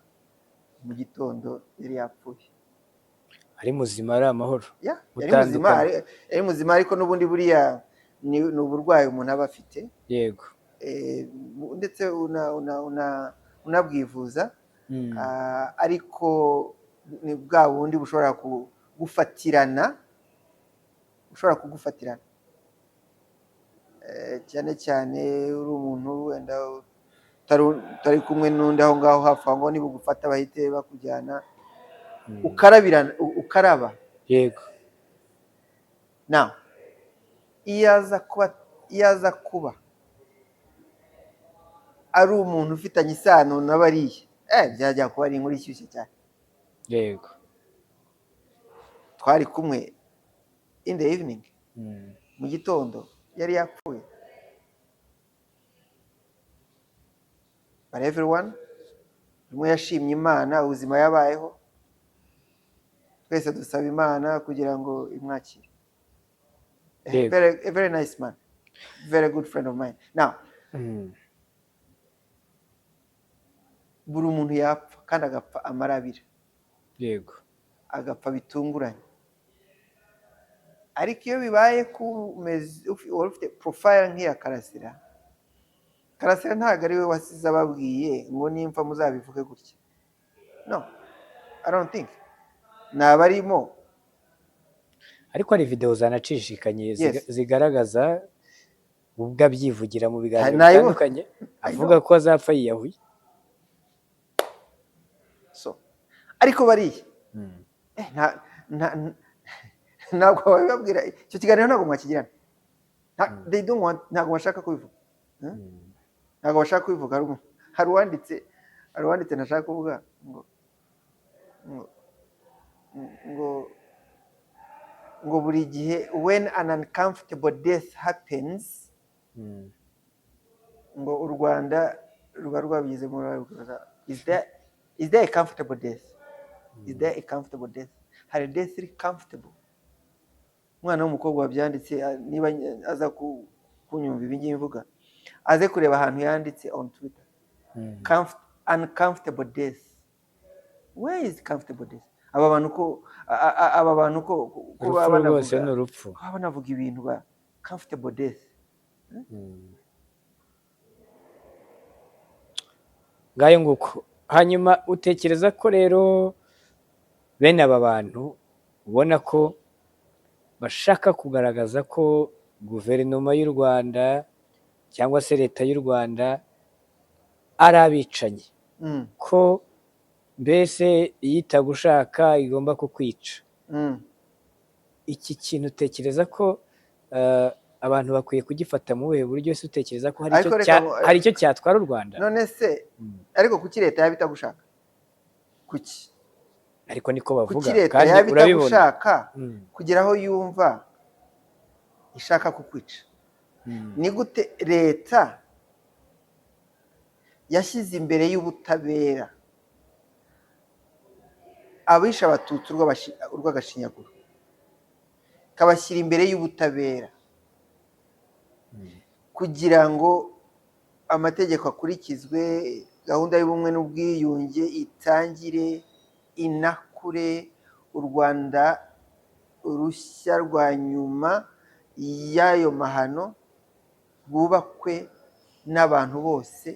mu gitondo yari yapfuye. Ari muzima, ari amahoro. Yeah, yari muzima. Gutandukana. Yari muzima, ariko n'ubundi buriya ni uburwayi umuntu aba afite, ndetse unabwivuza. Ariko ni bwa bundi bushobora kugufatirana, bushobora kugufatirana cyane cyane uri umuntu wenda utari kumwe n'undi aho ngaho hafi aho ngaho, nibugufata bahite bakujyana ukarabirana, ukaraba. Now iyo aza kuba ari umuntu ufitanye isano na bariya, byajya kuba ari inkuru ishyushye cyane. Twari kumwe in the evening, mu gitondo yari yapfuye. But everyone umwe yashimye Imana ubuzima yabayeho, twese dusaba Imana kugira ngo imwakire. A very nice man, very good friend of mine. Now buri muntu yapfa kandi agapfa amarabira, agapfa bitunguranye. Ariko iyo bibaye ku wari ufite profile nk'iya Karasira, Karasira ntabwo ari we wasize ababwiye ngo nimfa muzabivuge gutya. No, I don't think ni abarimo. Ariko hari videwo zanacishikanye zigaragaza ubwo abyivugira mu biganiro Nayibonye. bitandukanye, avuga ko azapfa yiyahuye. So ariko bariya ntabwo babibabwira. Icyo kiganiro ntabwo mwakigirana. They don't want, ntabwo bashaka kubivuga. Ntabwo bashaka kubivuga. Hari uwanditse, ntashaka kuvuga, ngo buri gihe when an uncomfortable death happens, ngo u Rwanda ruba rwabigizemo uruhare. Is there a comfortable death? Is there a comfortable death? Hari death iri comfortable? Umwana w'umukobwa wabyanditse, niba aza kunyumva ibi ngibi mvuga, aze kureba ahantu yanditse on Twitter. Uncomfortable death, where is comfortable death? Aba bantu ko Urupfu baba rwose banavuga ni urupfu. baba banavuga ibintu ba comfortable death. Ngayo nguko. Hanyuma utekereza ko rero bene aba bantu ubona ko bashaka kugaragaza ko guverinoma y'u Rwanda cyangwa se leta y'u Rwanda ari abicanyi, ko mbese iyo itagushaka igomba kukwica, iki kintu utekereza ko abantu bakwiye kugifata mu buhe buryo se? Utekereza ko hari icyo Ariko reka hari icyo cyatwara u Rwanda? None se, ariko kuki leta yaba itagushaka? Kuki? Ariko niko bavuga Kuki leta kandi yaba urabibona. itagushaka kugera aho yumva Ishaka kukwica? Ni gute leta yashyize imbere y'ubutabera abishe Abatutsi urw'agashinyaguro, kabashyira imbere y'ubutabera kugira ngo amategeko akurikizwe, gahunda y'ubumwe n'ubwiyunge itangire, inakure, u Rwanda rushya rwa nyuma y'ayo mahano rwubakwe n'abantu bose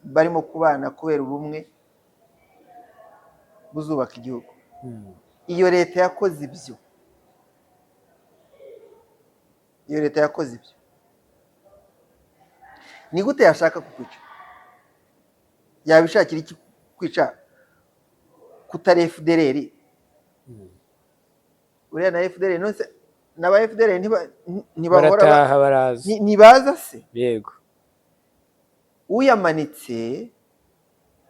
barimo kubana kubera ubumwe buzubaka igihugu? Iyo leta yakoze ibyo, iyo leta yakoze ibyo, ni gute yashaka kukwica? Yabishakira iki kwica kutari FDLR? Uriya na FDLR, none n'aba FDLR ntibahora Barataha, baraza. Ntibaza se? Yego. Uyamanitse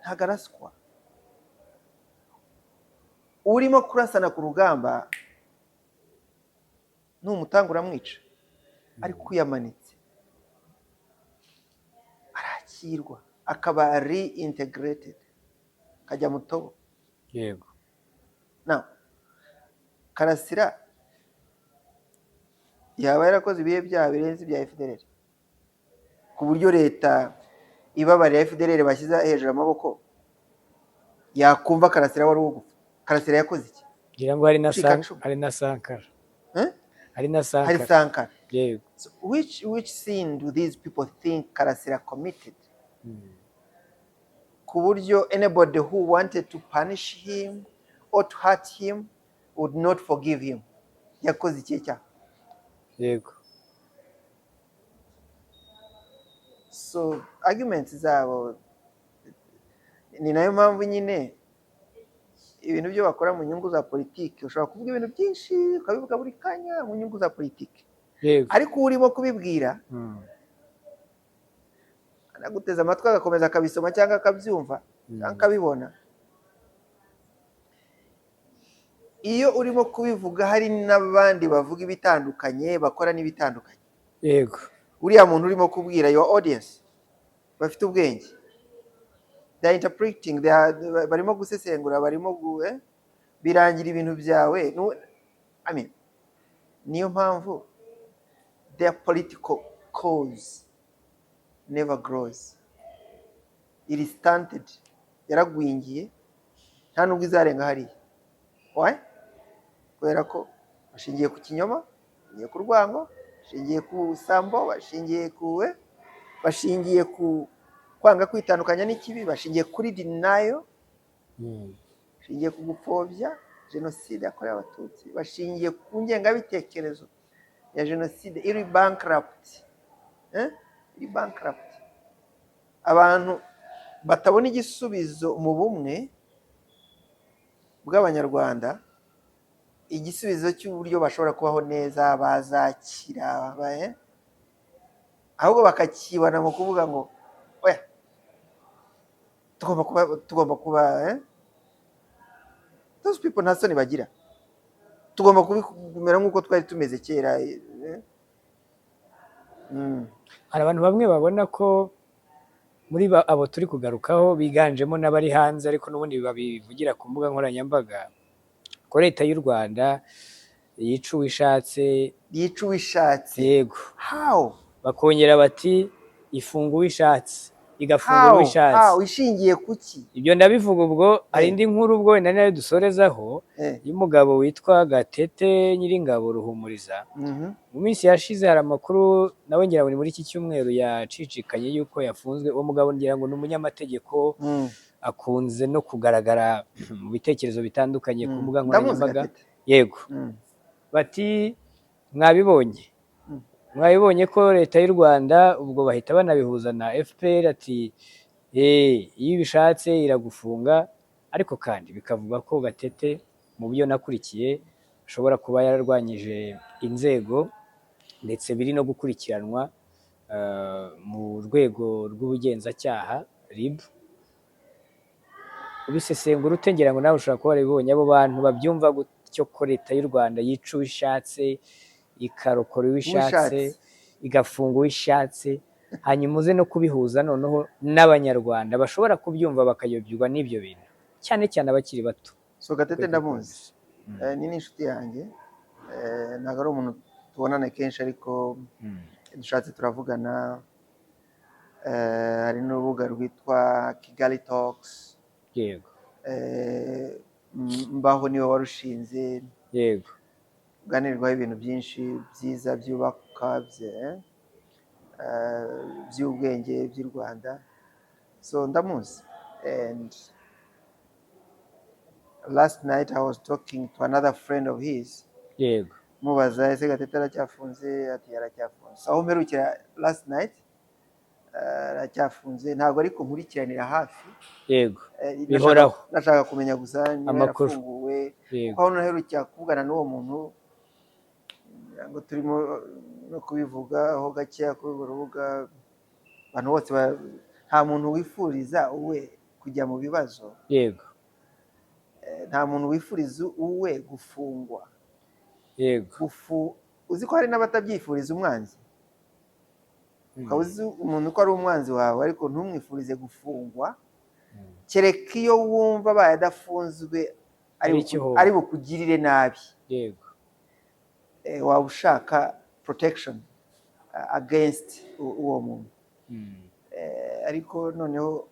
ntabwo araswa. Urimo kurasana ku rugamba numutanga uramwica, ariko uyamanitse arakirwa, akaba reintegrated, akajya mu tobo. Now, Karasira yaba yarakoze ibihe byaha birenze ibya FDLR ku buryo leta ibabarira FDLR bashyize hejuru amaboko yakumva Karasira wari uwo gupfa? Karasira yakoze iki? Ngira ngo hari na Cika cumu. Hari na Sankara. Eh? Hari na Hari Sankara. Sankara. Yego. So which sin do these people think Karasira committed ku buryo anybody who wanted to punish him or to hurt him would not forgive him? Yakoze ikihe cyaha? So arguments zabo, ni nayo mpamvu nyine ibintu byo bakora mu nyungu za politiki, ushobora kuvuga ibintu byinshi, ukabivuga buri kanya mu nyungu za politiki, ariko urimo kubibwira anaguteza amatwi, agakomeza akabisoma cyangwa akabyumva cyangwa akabibona. Iyo urimo kubivuga hari n'abandi bavuga ibitandukanye, bakora n'ibitandukanye, uriya muntu urimo kubwira, your audience, bafite ubwenge, they are interpreting, barimo gusesengura, barimo birangira ibintu byawe. I mean, niyo mpamvu their political cause never grows. It is stunted, yaragwingiye, nta nubwo izarenga hariya. Why? Kubera ko bashingiye ku kinyoma, bashingiye ku rwango, bashingiye ku sambo, bashingiye ku bashingiye ku kwanga kwitandukanya n'ikibi, bashingiye kuri denial, bashingiye ku gupfobya jenoside yakorewe Abatutsi, bashingiye ku ngengabitekerezo ya jenoside iri bankrupt, eh? Iri bankrupt. Abantu batabona igisubizo mu bumwe bw'Abanyarwanda, igisubizo cy'uburyo bashobora kubaho neza, bazakira, ahubwo bakakibona mu kuvuga ngo oya, tugomba kuba eh? Those people nta soni bagira. Tugomba kumera nk'uko twari tumeze kera, eh? Hari abantu bamwe babona ko muri abo turi kugarukaho, biganjemo n'abari hanze, ariko n'ubundi babivugira ku mbuga nkoranyambaga, ko leta y'u Rwanda yica uwo ishatse. Yica uwo ishatse? Yego. How? Bakongera bati ifunga uwo ishatse, igafungura uwo How? ishatse. How? Ishingiye kuki? Ibyo ndabivuga ubwo hari Eh. indi nkuru, ubwo wenda nayo dusorezaho, y'umugabo witwa Gatete Nyiringabo Ruhumuriza. Mu minsi yashize hari amakuru nawe, ngira ngo ni muri iki cyumweru, yacicikanye yuko yafunzwe. Uwo mugabo ngira ngo ni umunyamategeko, akunze no kugaragara mu bitekerezo bitandukanye ku mbuga Ndamuzi. nkoranyambaga. Gatete. Yego. Bati mwabibonye, mwabibonye ko leta y'u Rwanda, ubwo bahita banabihuza na FPR, ati iyo ibishatse iragufunga. Ariko kandi bikavuga ko Gatete, mu byo nakurikiye, ashobora kuba yararwanyije inzego, ndetse biri no gukurikiranwa mu rwego rw'ubugenzacyaha RIB. Ubisesengura ute? Ngira ngo nawe ushobora kuba warabibonye. Abo bantu babyumva gutyo ko leta y'u Rwanda yica uwo ishatse, ikarokora uwo ishatse, Uwo ishatse. igafunga uwo ishatse. Hanyuma uze no kubihuza noneho n'Abanyarwanda bashobora kubyumva bakayobywa n'ibyo bintu, cyane cyane abakiri bato. So Gatete ndamuzi. Ni n'inshuti yanjye. Ntabwo ari umuntu tubonana kenshi, ariko dushatse turavugana. Hari n'urubuga rwitwa Kigali Talks. Mbaho niwe warushinze. Uganirwaho ibintu byinshi byiza byubaka, by'ubwenge by'u Rwanda. So ndamuzi, and last night I was talking to another friend of his, mubaza: "Ese Gatete aracyafunze?" Ati: "Aracyafunze." Aho mperukira last night, aracyafunze. Ntabwo ariko nkurikiranira hafi. Bihoraho. Nashaka kumenya gusa niba Amakuru. yarafunguwe, kuko aho naherukira kuvugana n'uwo muntu, ngira ngo turimo no kubivugaho gakeya kuri urwo rubuga, abantu bose nta muntu wifuriza uwe kujya mu bibazo. Nta muntu wifuriza uwe gufungwa. Uzi ko hari n'abatabyifuriza umwanzi? Ukaba uzi umuntu ko ari umwanzi wawe, ariko ntumwifurize gufungwa, kereka iyo wumva abaye adafunzwe Ari igihombo. ari bukugirire nabi. Waba ushaka protection against uwo muntu. Ariko noneho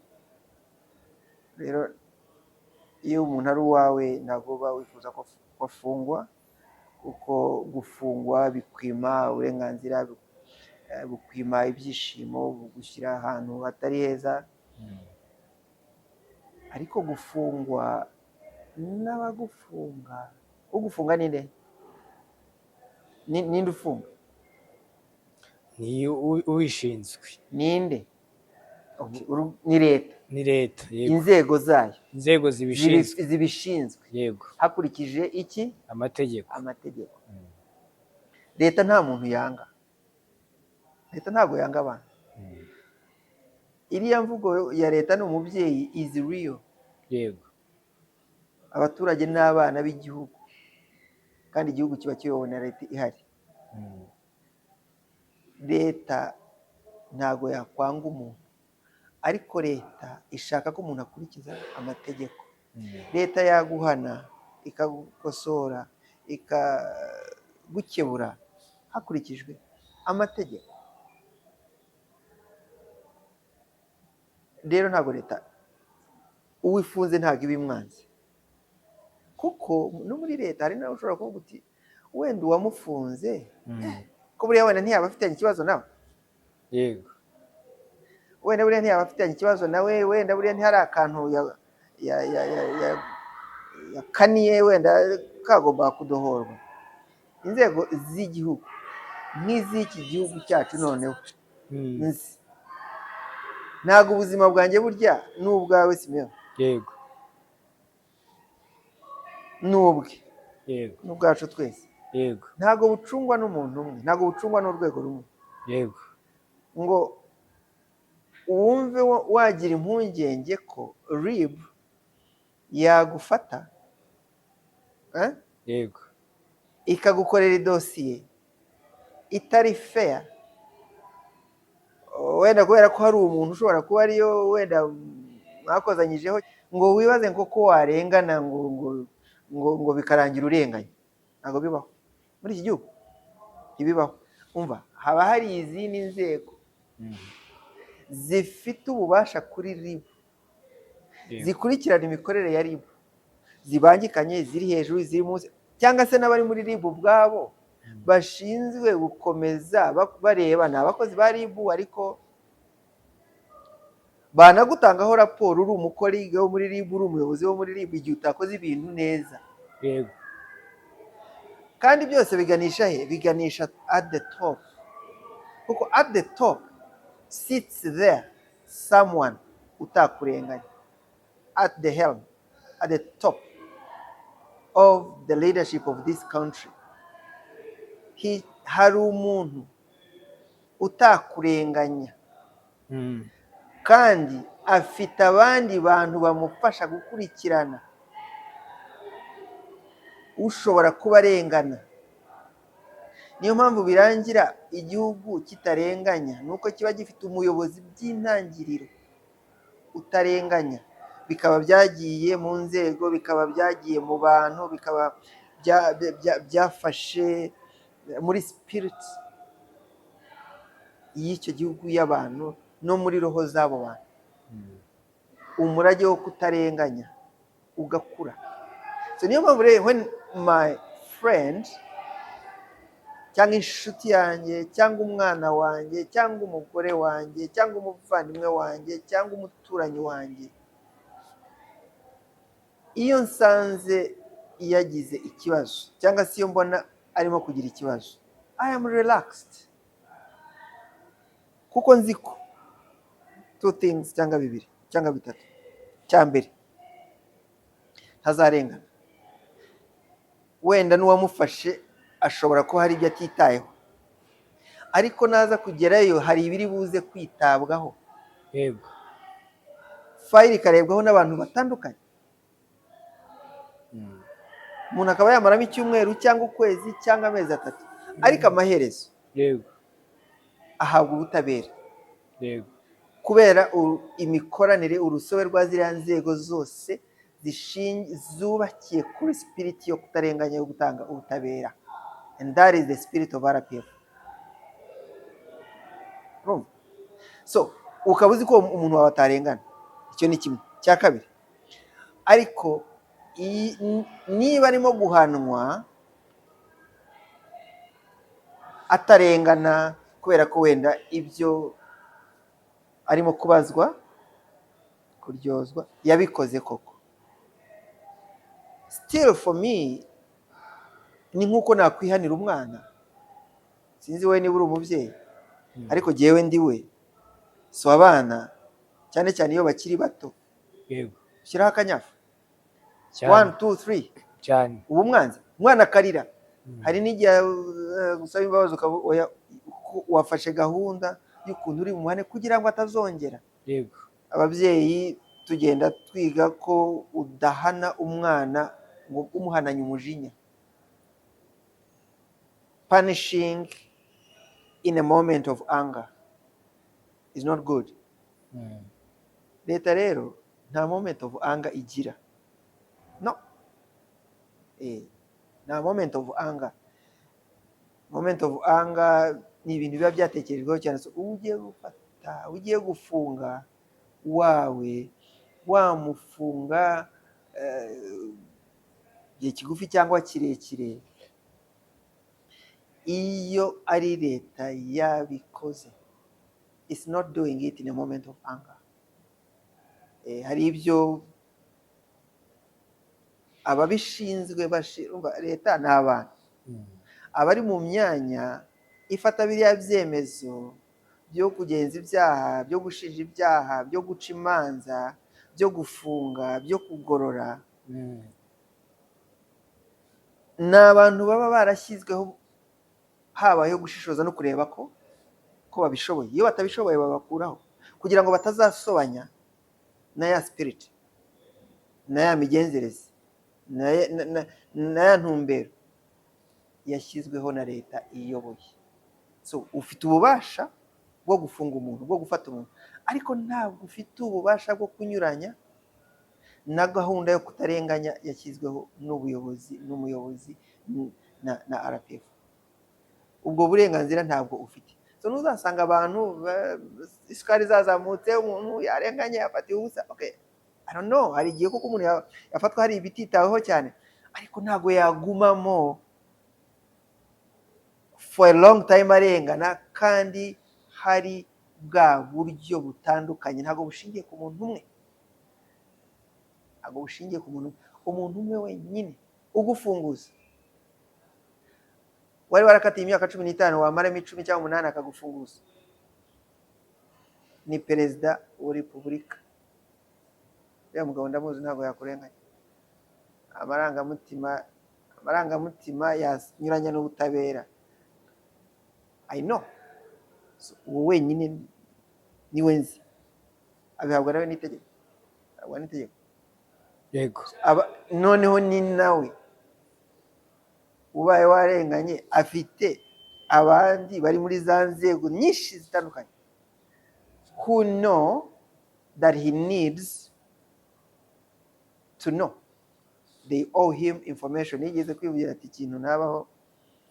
rero iyo umuntu ari uwawe, ntabwo uba wifuza ko afungwa, kuko gufungwa bikwima uburenganzira, bukwima ibyishimo, bugushyira ahantu hatari heza. Ariko gufungwa n'abagufunga, ugufunga ninde? Ninde ufunga? Ni ubishinzwe. Ninde? Okay, ni leta. Ni leta, yego. Inzego zayo. Inzego zibishinzwe. Zibishinzwe. Hakurikije iki? Amategeko. Amategeko. Leta nta muntu yanga, leta ntabwo yanga abantu. Iriya mvugo ya "leta ni umubyeyi" is real. Abaturage n'abana b'igihugu, kandi igihugu kiba kiyobowe na leta ihari. Leta ntabwo yakwanga umuntu, ariko leta ishaka ko umuntu akurikiza amategeko. Leta yaguhana, ikagukosora, ikagukebura hakurikijwe amategeko. Rero ntabwo leta, uwo ifunze ntabwo iba imwanzi, kuko no muri leta hari nawe ushobora kuvuga uti: "Wenda uwamufunze, ko buriya wenda ntiyaba afitanye ikibazo nawe." Wenda buriya ntiyaba afitanye ikibazo nawe, wenda buriya ntihari akantu yakaniye, wenda kagomba kudohorwa. Inzego z'igihugu nk'iz'iki gihugu cyacu noneho, nzi ntabwo ubuzima bwanjye burya n'ubwawe, Simeon, n'ubwe, n'ubwacu twese, ntabwo bucungwa n'umuntu umwe, ntabwo bucungwa n'urwego rumwe, ngo wumve wagira impungenge ko RIB yagufata, eh? Ikagukorera idosiye itari fair, wenda kubera ko hari umuntu ushobora kuba ariyo wenda mwakozanyijeho, ngo wibaze ngo ko warengana, ngo bikarangira urenganye. Ntabwo bibaho muri iki gihugu, ntibibaho. Umva, haba hari izindi nzego zifite ububasha kuri RIB, zikurikirana imikorere ya RIB, zibangikanye, ziri hejuru, ziri munsi, cyangwa se n'abari muri RIB ubwabo bashinzwe gukomeza bareba. Ni abakozi ba RIB, ariko banagutangaho raporo uri umucolleague wo muri RIB, uri umuyobozi wo muri RIB, igihe utakoze ibintu neza. Kandi byose biganisha he? Biganisha at the top, kuko at the top sits there someone utakurenganya. At the helm, at the top of the leadership of this country, hari umuntu utakurenganya, kandi afite abandi bantu bamufasha gukurikirana ushobora kuba arengana. Niyo mpamvu birangira igihugu kitarenganya, ni uko kiba gifite umuyobozi by'intangiriro utarenganya, bikaba byagiye mu nzego, bikaba byagiye mu bantu, bikaba byafashe muri spirit y'icyo gihugu, y'abantu, no muri roho z'abo bantu, umurage wo kutarenganya ugakura. So niyo mpamvu rero, when my friend cyangwa inshuti yanjye cyangwa umwana wanjye cyangwa umugore wanjye cyangwa umuvandimwe wanjye cyangwa umuturanyi wanjye, iyo nsanze yagize ikibazo cyangwa se iyo mbona arimo kugira ikibazo, I am relaxed, kuko nzi ko two things cyangwa bibiri cyangwa bitatu. Cya mbere, ntazarengana. Wenda n'uwamufashe ashobora kuba hari ibyo atitayeho, ariko naza kugerayo hari ibiri buze kwitabwaho, file ikarebwaho n'abantu batandukanye, umuntu akaba yamaramo icyumweru cyangwa ukwezi cyangwa amezi 3, ariko amaherezo ahabwa ubutabera kubera imikoranire, urusobe rwa ziriya nzego zose zubakiye kuri spirit yo kutarenganya, yo gutanga ubutabera. And that is the spirit of RPF. Urumva? So ukaba uzi ko umuntu wawe atarengana. Icyo ni kimwe. Cya kabiri, ariko niba arimo guhanwa atarengana, kubera ko wenda ibyo arimo kubazwa, kuryozwa, yabikoze koko, still for me ni nk'uko nakwihanira umwana. Sinzi wowe niba uri umubyeyi, ariko jyewe ndi we. So abana, cyane cyane iyo bakiri bato, ushyiraho akanyafu. One, two, three. Uba umwanzi, umwana akarira. Hari n'igihe gusaba imbabazi ukaba oya, ko wafashe gahunda y'ukuntu uri bumuhane kugira ngo atazongera. Ababyeyi tugenda twiga ko udahana umwana ngo umuhananye umujinya. Punishing in a moment of anger is not good. Leta rero nta moment of anger igira. No, nta moment of anger. Moment of anger ni ibintu biba byatekerejweho cyane. So ugiye gufata, ugiye gufunga wawe, wamufunga igihe kigufi cyangwa kirekire, iyo ari leta yabikoze, it's not doing it in a moment of anger. Hari ibyo ababishinzwe urumva leta ni abantu, abari mu myanya ifata biriya byemezo byo kugenza ibyaha, byo gushinja ibyaha, byo guca imanza, byo gufunga, byo kugorora, ni abantu baba barashyizweho habayeho gushishoza no kureba ko babishoboye. Iyo batabishoboye babakuraho kugira ngo batazasobanya na ya spirit, na ya migenzereze, na ya ntumbero yashyizweho na leta iyoboye. So ufite ububasha bwo gufunga umuntu, bwo gufata umuntu, ariko ntabwo ufite ububasha bwo kunyuranya na gahunda yo kutarenganya yashyizweho n'ubuyobozi, n'umuyobozi na RPF. Ubwo burenganzira ntabwo ufite. So ntuzasanga abantu isukari zazamutse, umuntu yarenganye, yafatiwe ubusa. Okay, I don't know, hari igihe koko umuntu yafatwa hari ibititaweho cyane, ariko ntabwo yagumamo for a long time arengana kandi hari bwa buryo butandukanye. Ntabwo bushingiye ku muntu umwe, ntabwo bushingiye ku muntu umwe. Umuntu umwe wenyine ugufunguza, wari warakatiye imyaka 15, wamaramo 10 cyangwa 8 akagufunguza, ni Perezida wa Repubulika. Uriya mugabo ndamuzi, ntabwo yakurenganya. Amarangamutima yanyuranya n'ubutabera, I know. So, uwo wenyine niwe nzi abihabwa nawe n'itegeko, ahabwa n'itegeko. Noneho ni nawe ubaye warenganye afite Abandi bari muri za nzego nyinshi zitandukanye who know that he needs to know, they owe him information. Yigeze kwivugira ati: "Ikintu nabaho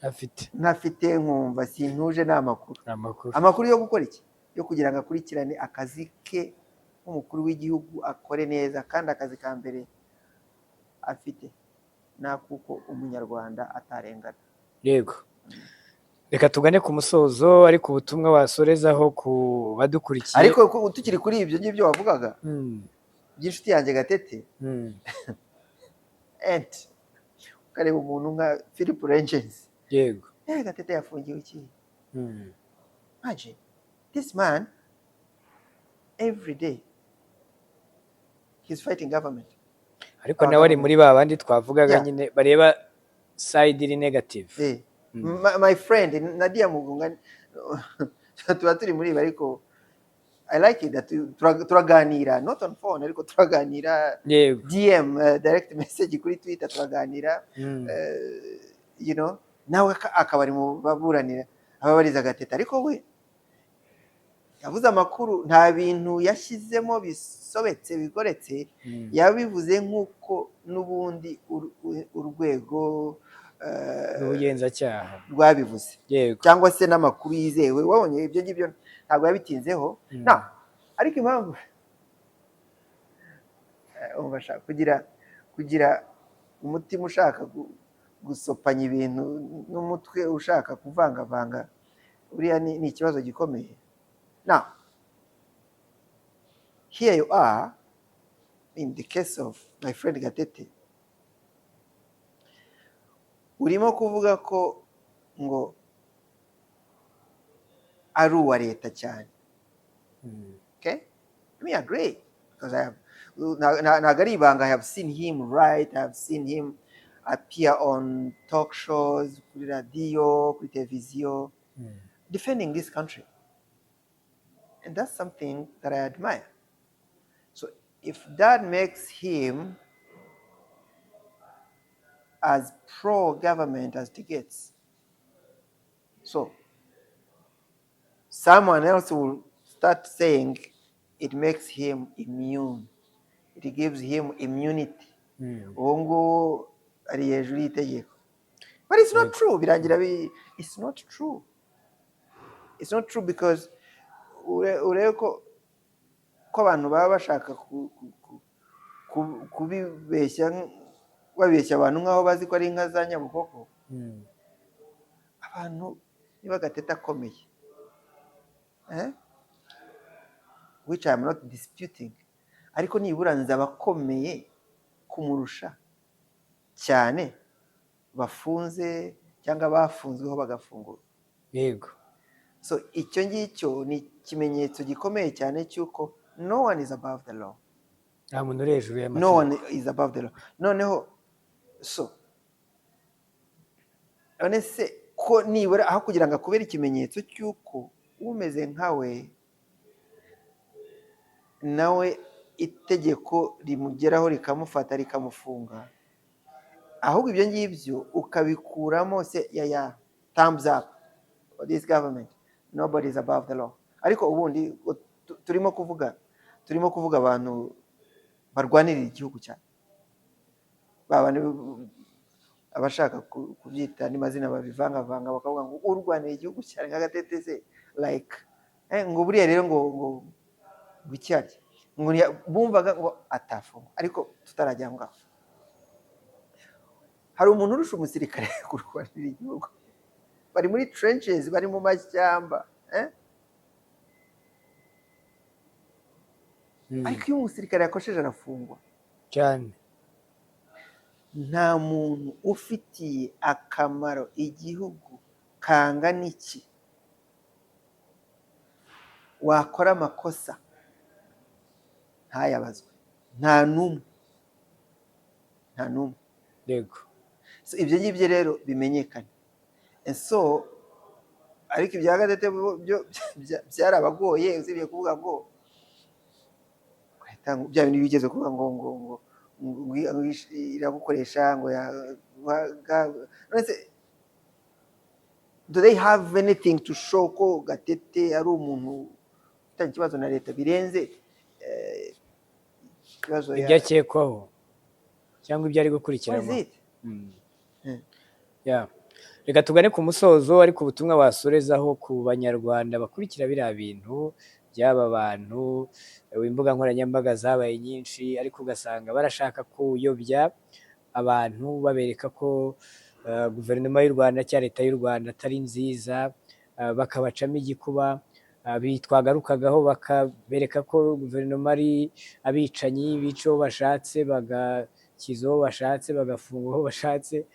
afite ntafite nkumva sintuje ni amakuru." Amakuru. Amakuru yo gukora iki? Yo kugira ngo akurikirane akazi ke nk'umukuru w'igihugu, akore neza. Kandi akazi ka mbere afite ni akuko Umunyarwanda atarengana. Yego, reka tugane ku musozo, ariko ubutumwa wasorezaho ku badukurikiye? Ariko tukiri kuri ibyo ngibyo wavugaga by'inshuti yanjye Gatete, enti ukareba umuntu nka Philip Reyntjens, Gatete yafungiwe iki? Imagine this man, every day he's fighting government. Ariko nawe ari muri ba bandi twavugaga nyine bareba side iri negative. My friend Nadia Mugunga, tuba turi muri ibi, ariko I like it that turaganira, not on phone, ariko turaganira DM, direct message kuri Twitter, turaganira. Nawe akaba ari mu baburanira ababariza Gatete, ariko we yavuze amakuru, nta bintu yashyizemo bisobetse bigoretse. Yabivuze nk'uko n'ubundi urwego rw'ubugenzacyaha rwabivuze cyangwa se n'amakuru yizewe wabonye. Ibyo ngibyo ntabwo yabitinzeho. Na ariko impamvu umva, ashaka kugira umutima ushaka gusopanya ibintu n'umutwe ushaka kuvangavanga, buriya ni ikibazo gikomeye. Now here you are, in the case of my friend Gatete, urimo kuvuga ko ngo ari uwa leta cyane. Okay, let me agree, because I have ntabwo ari ibanga, I have seen him write, I have seen him appear on talk shows, kuri radiyo, kuri televiziyo, defending this country, and that's something that I admire. So if that makes him as pro-government as it gets, so someone else will start saying it makes him immune, it gives him immunity, uwo nguwo ari hejuru y'itegeko. But it's not true. Birangira it's not true, it's not true, because urebe ko abantu baba bashaka kubibeshya, babeshya abantu nk'aho bazi ko ari inka za Nyabukoko. Abantu niba Gatete akomeye, eh? Which I am not disputing, ariko nibura nzi abakomeye kumurusha cyane bafunze cyangwa bafunzweho bagafungurwa. So icyo ngicyo ni ikimenyetso gikomeye cyane cy'uko no one is above the law. Nta muntu uri hejuru No y'amategeko. one is above the law. Noneho so none se ko nibura aho kugira ngo akubere ikimenyetso cy'uko umeze nkawe nawe itegeko rimugeraho rikamufata rikamufunga, ahubwo ibyo ngibyo ukabikuramo se ya thumbs up for this government, nobody is above the law. Ariko ubundi turimo kuvuga abantu barwanirira igihugu cyane, ba bandi abashaka kubyita andi mazina babivangavanga bakavuga ngo urwanira igihugu cyane nka Gatete se, like ngo buriya rero ngo iki arya ngo bumvaga ngo atafungwa. Ariko tutarajya aho ngaho, hari umuntu urusha umusirikare kurwanira igihugu? Bari muri trenches, bari mu mashyamba, eh? Ariko iyo umusirikare yakosheje arafungwa. Cyane. Nta muntu ufitiye akamaro igihugu kangana iki wakora amakosa ntayabazwe, nta n'umwe, nta n'umwe. So, ibyo ngibyo rero bimenyekane. And so ariko ibya Gatete byo byarabagoye, usibye kuvuga ngo bya bintu bigeze kuvuga ngo iragukoresha ngo none se Do they have anything to show ko Gatete ari umuntu ufitanye ikibazo na leta birenze ikibazo Ibyo akekwaho cyangwa ibyo ari gukurikiranwa. What is it? Yeah. Reka tugane ku musozo, ariko ubutumwa wasorezaho ku Banyarwanda bakurikira biriya bintu by'aba bantu, imbuga nkoranyambaga zabaye nyinshi, ariko ugasanga barashaka kuyobya abantu, babereka ko guverinoma y'u Rwanda cyangwa leta y'u Rwanda atari nziza, bakabacamo igikuba, twagarukagaho bakabereka ko guverinoma ari abicanyi, bica uwo bashatse, bagakiza uwo bashatse, bagafunga uwo bashatse.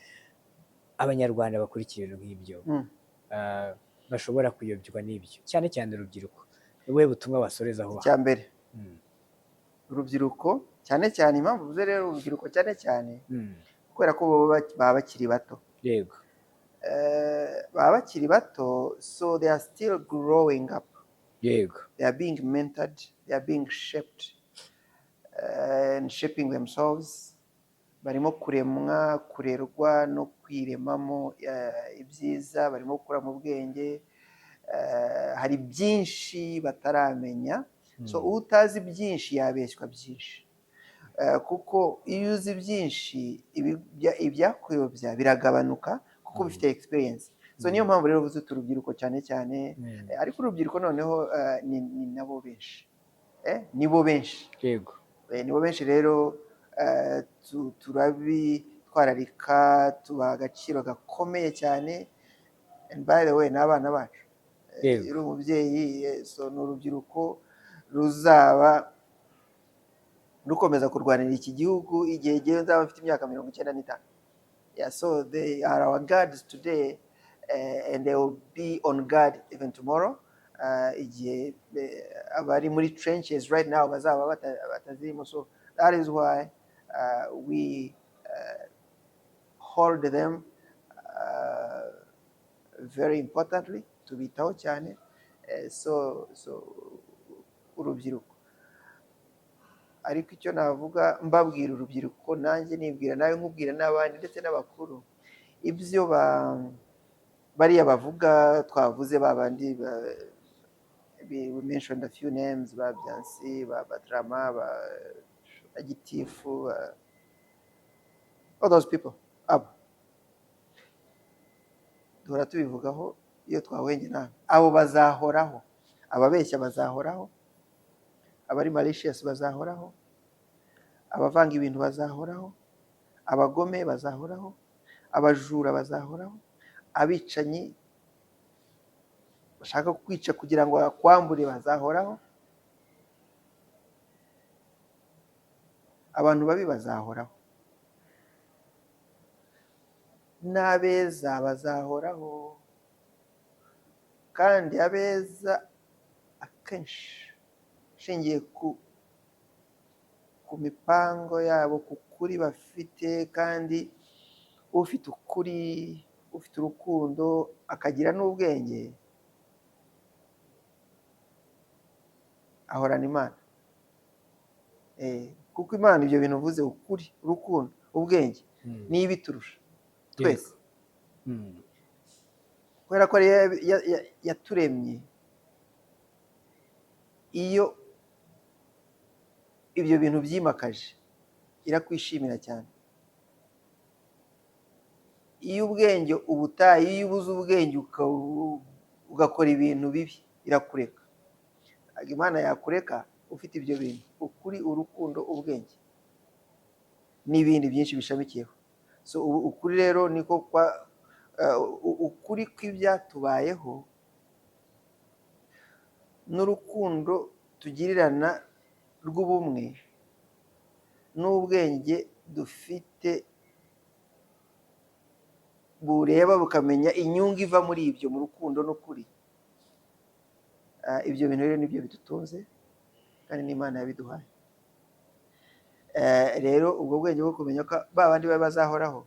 Abanyarwanda bakurikira ibintu nk'ibyo, bashobora kuyobywa n'ibyo, cyane cyane urubyiruko, ni ubuhe butumwa wasorezaho? Icya mbere, urubyiruko cyane cyane, impamvu uvuze rero urubyiruko cyane cyane, kubera ko bo baba bakiri bato. Baba bakiri bato, so they are still growing up. They are being mentored, they are being shaped and shaping themselves. Barimo kuremwa, kurerwa no kwiremamo ibyiza, barimo gukura mu bwenge. Hari byinshi bataramenya, so utazi byinshi yabeshywa byinshi. Kuko iyo uzi byinshi, ibyakuyobya biragabanuka, kuko ubifite experience. So niyo mpamvu rero uvuze uti urubyiruko cyane cyane. Ariko urubyiruko noneho ni nabo benshi, nibo benshi. Nibo benshi rero, turabitwararika, tubaha agaciro gakomeye cyane. And by the way, ni abana bacu. Uri umubyeyi, so ni urubyiruko ruzaba rukomeza kurwanira iki gihugu igihe jyewe nzaba mfite imyaka 95. Yeah, so they are our guards today, and they will be on guard even tomorrow, igihe abari muri trenches right now bazaba batazirimo. So that is why we hold them very importantly, tubitaho cyane. So urubyiruko, ariko icyo navuga mbabwira urubyiruko, nanjye nibwira, nawe nkubwira, n'abandi ndetse n'abakuru, ibyo bariya bavuga twavuze, ba bandi we mentioned a few names, ba Byansi, ba Badrama, ba Gitifu, all those people, abo duhora tubivugaho iyo twahuye nawe, abo bazahoraho, ababeshya bazahoraho, abari malicious bazahoraho, abavanga ibintu bazahoraho, abagome bazahoraho, abajura bazahoraho, abicanyi bashaka kwica kugira ngo bakwambure bazahoraho, abantu babi bazahoraho, n'abeza bazahoraho. Kandi abeza akenshi ushingiye ku mipango yabo, ku kuri bafite, kandi ufite ukuri, ufite urukundo, akagira n'ubwenge, ahorana Imana. Kuko Imana ibyo bintu uvuze, ukuri, urukundo, ubwenge, niyo ibiturusha twese. Kubera ko ariyo yaturemye, iyo ibyo bintu byimakaje irakwishimira cyane. Iyo ubwenge ubutaye, iyo ubuze ubwenge ugakora ibintu bibi, irakureka. Ntabwo Imana yakureka ufite ibyo bintu, ukuri, urukundo, ubwenge n'ibindi byinshi bishamikiyeho. So ukuri rero niko kwa ukuri kw'ibyatubayeho n'urukundo tugirirana rw'ubumwe n'ubwenge dufite bureba bukamenya inyungu iva muri ibyo, mu rukundo n'ukuri. Ibyo bintu rero nibyo bidutunze, kandi n'Imana yabiduhaye. Rero ubwo bwenge bwo kumenya ko ba bandi baba bazahoraho,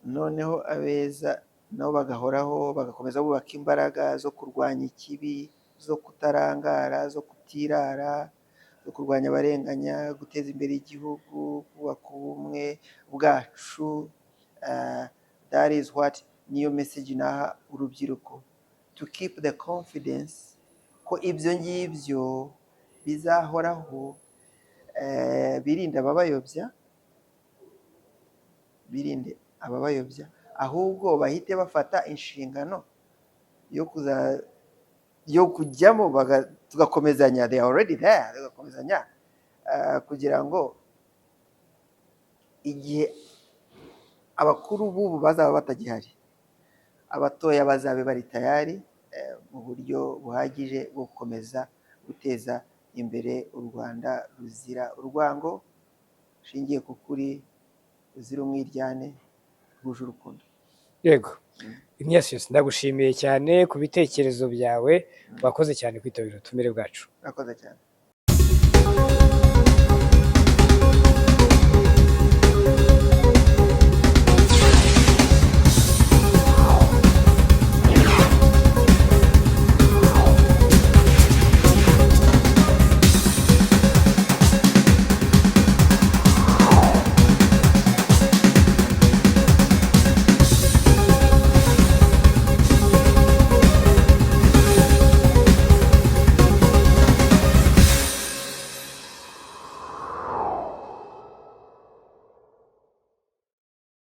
noneho abeza nabo bagahoraho, bagakomeza bubaka imbaraga zo kurwanya ikibi, zo kutarangara, zo kutirara, zo kurwanya abarenganya, guteza imbere igihugu, kubaka ubumwe bwacu. That is what Niyo message naha urubyiruko, to keep the confidence ko ibyo ngibyo bizahoraho. Birinde ababayobya, birinde ababayobya, ahubwo bahite bafata inshingano yo kujyamo, tugakomezanya. They are already there. Tugakomezanya kugira ngo igihe abakuru b'ubu bazaba batagihari, abatoya bazabe bari tayari mu buryo buhagije bwo gukomeza guteza imbere u Rwanda ruzira urwango, rushingiye ku kuri, ruzira umwiryane, rwuje urukundo. Yego, Ignatius, ndagushimiye cyane ku bitekerezo byawe. Wakoze cyane kwitabira ubutumire bwacu. Murakoze cyane.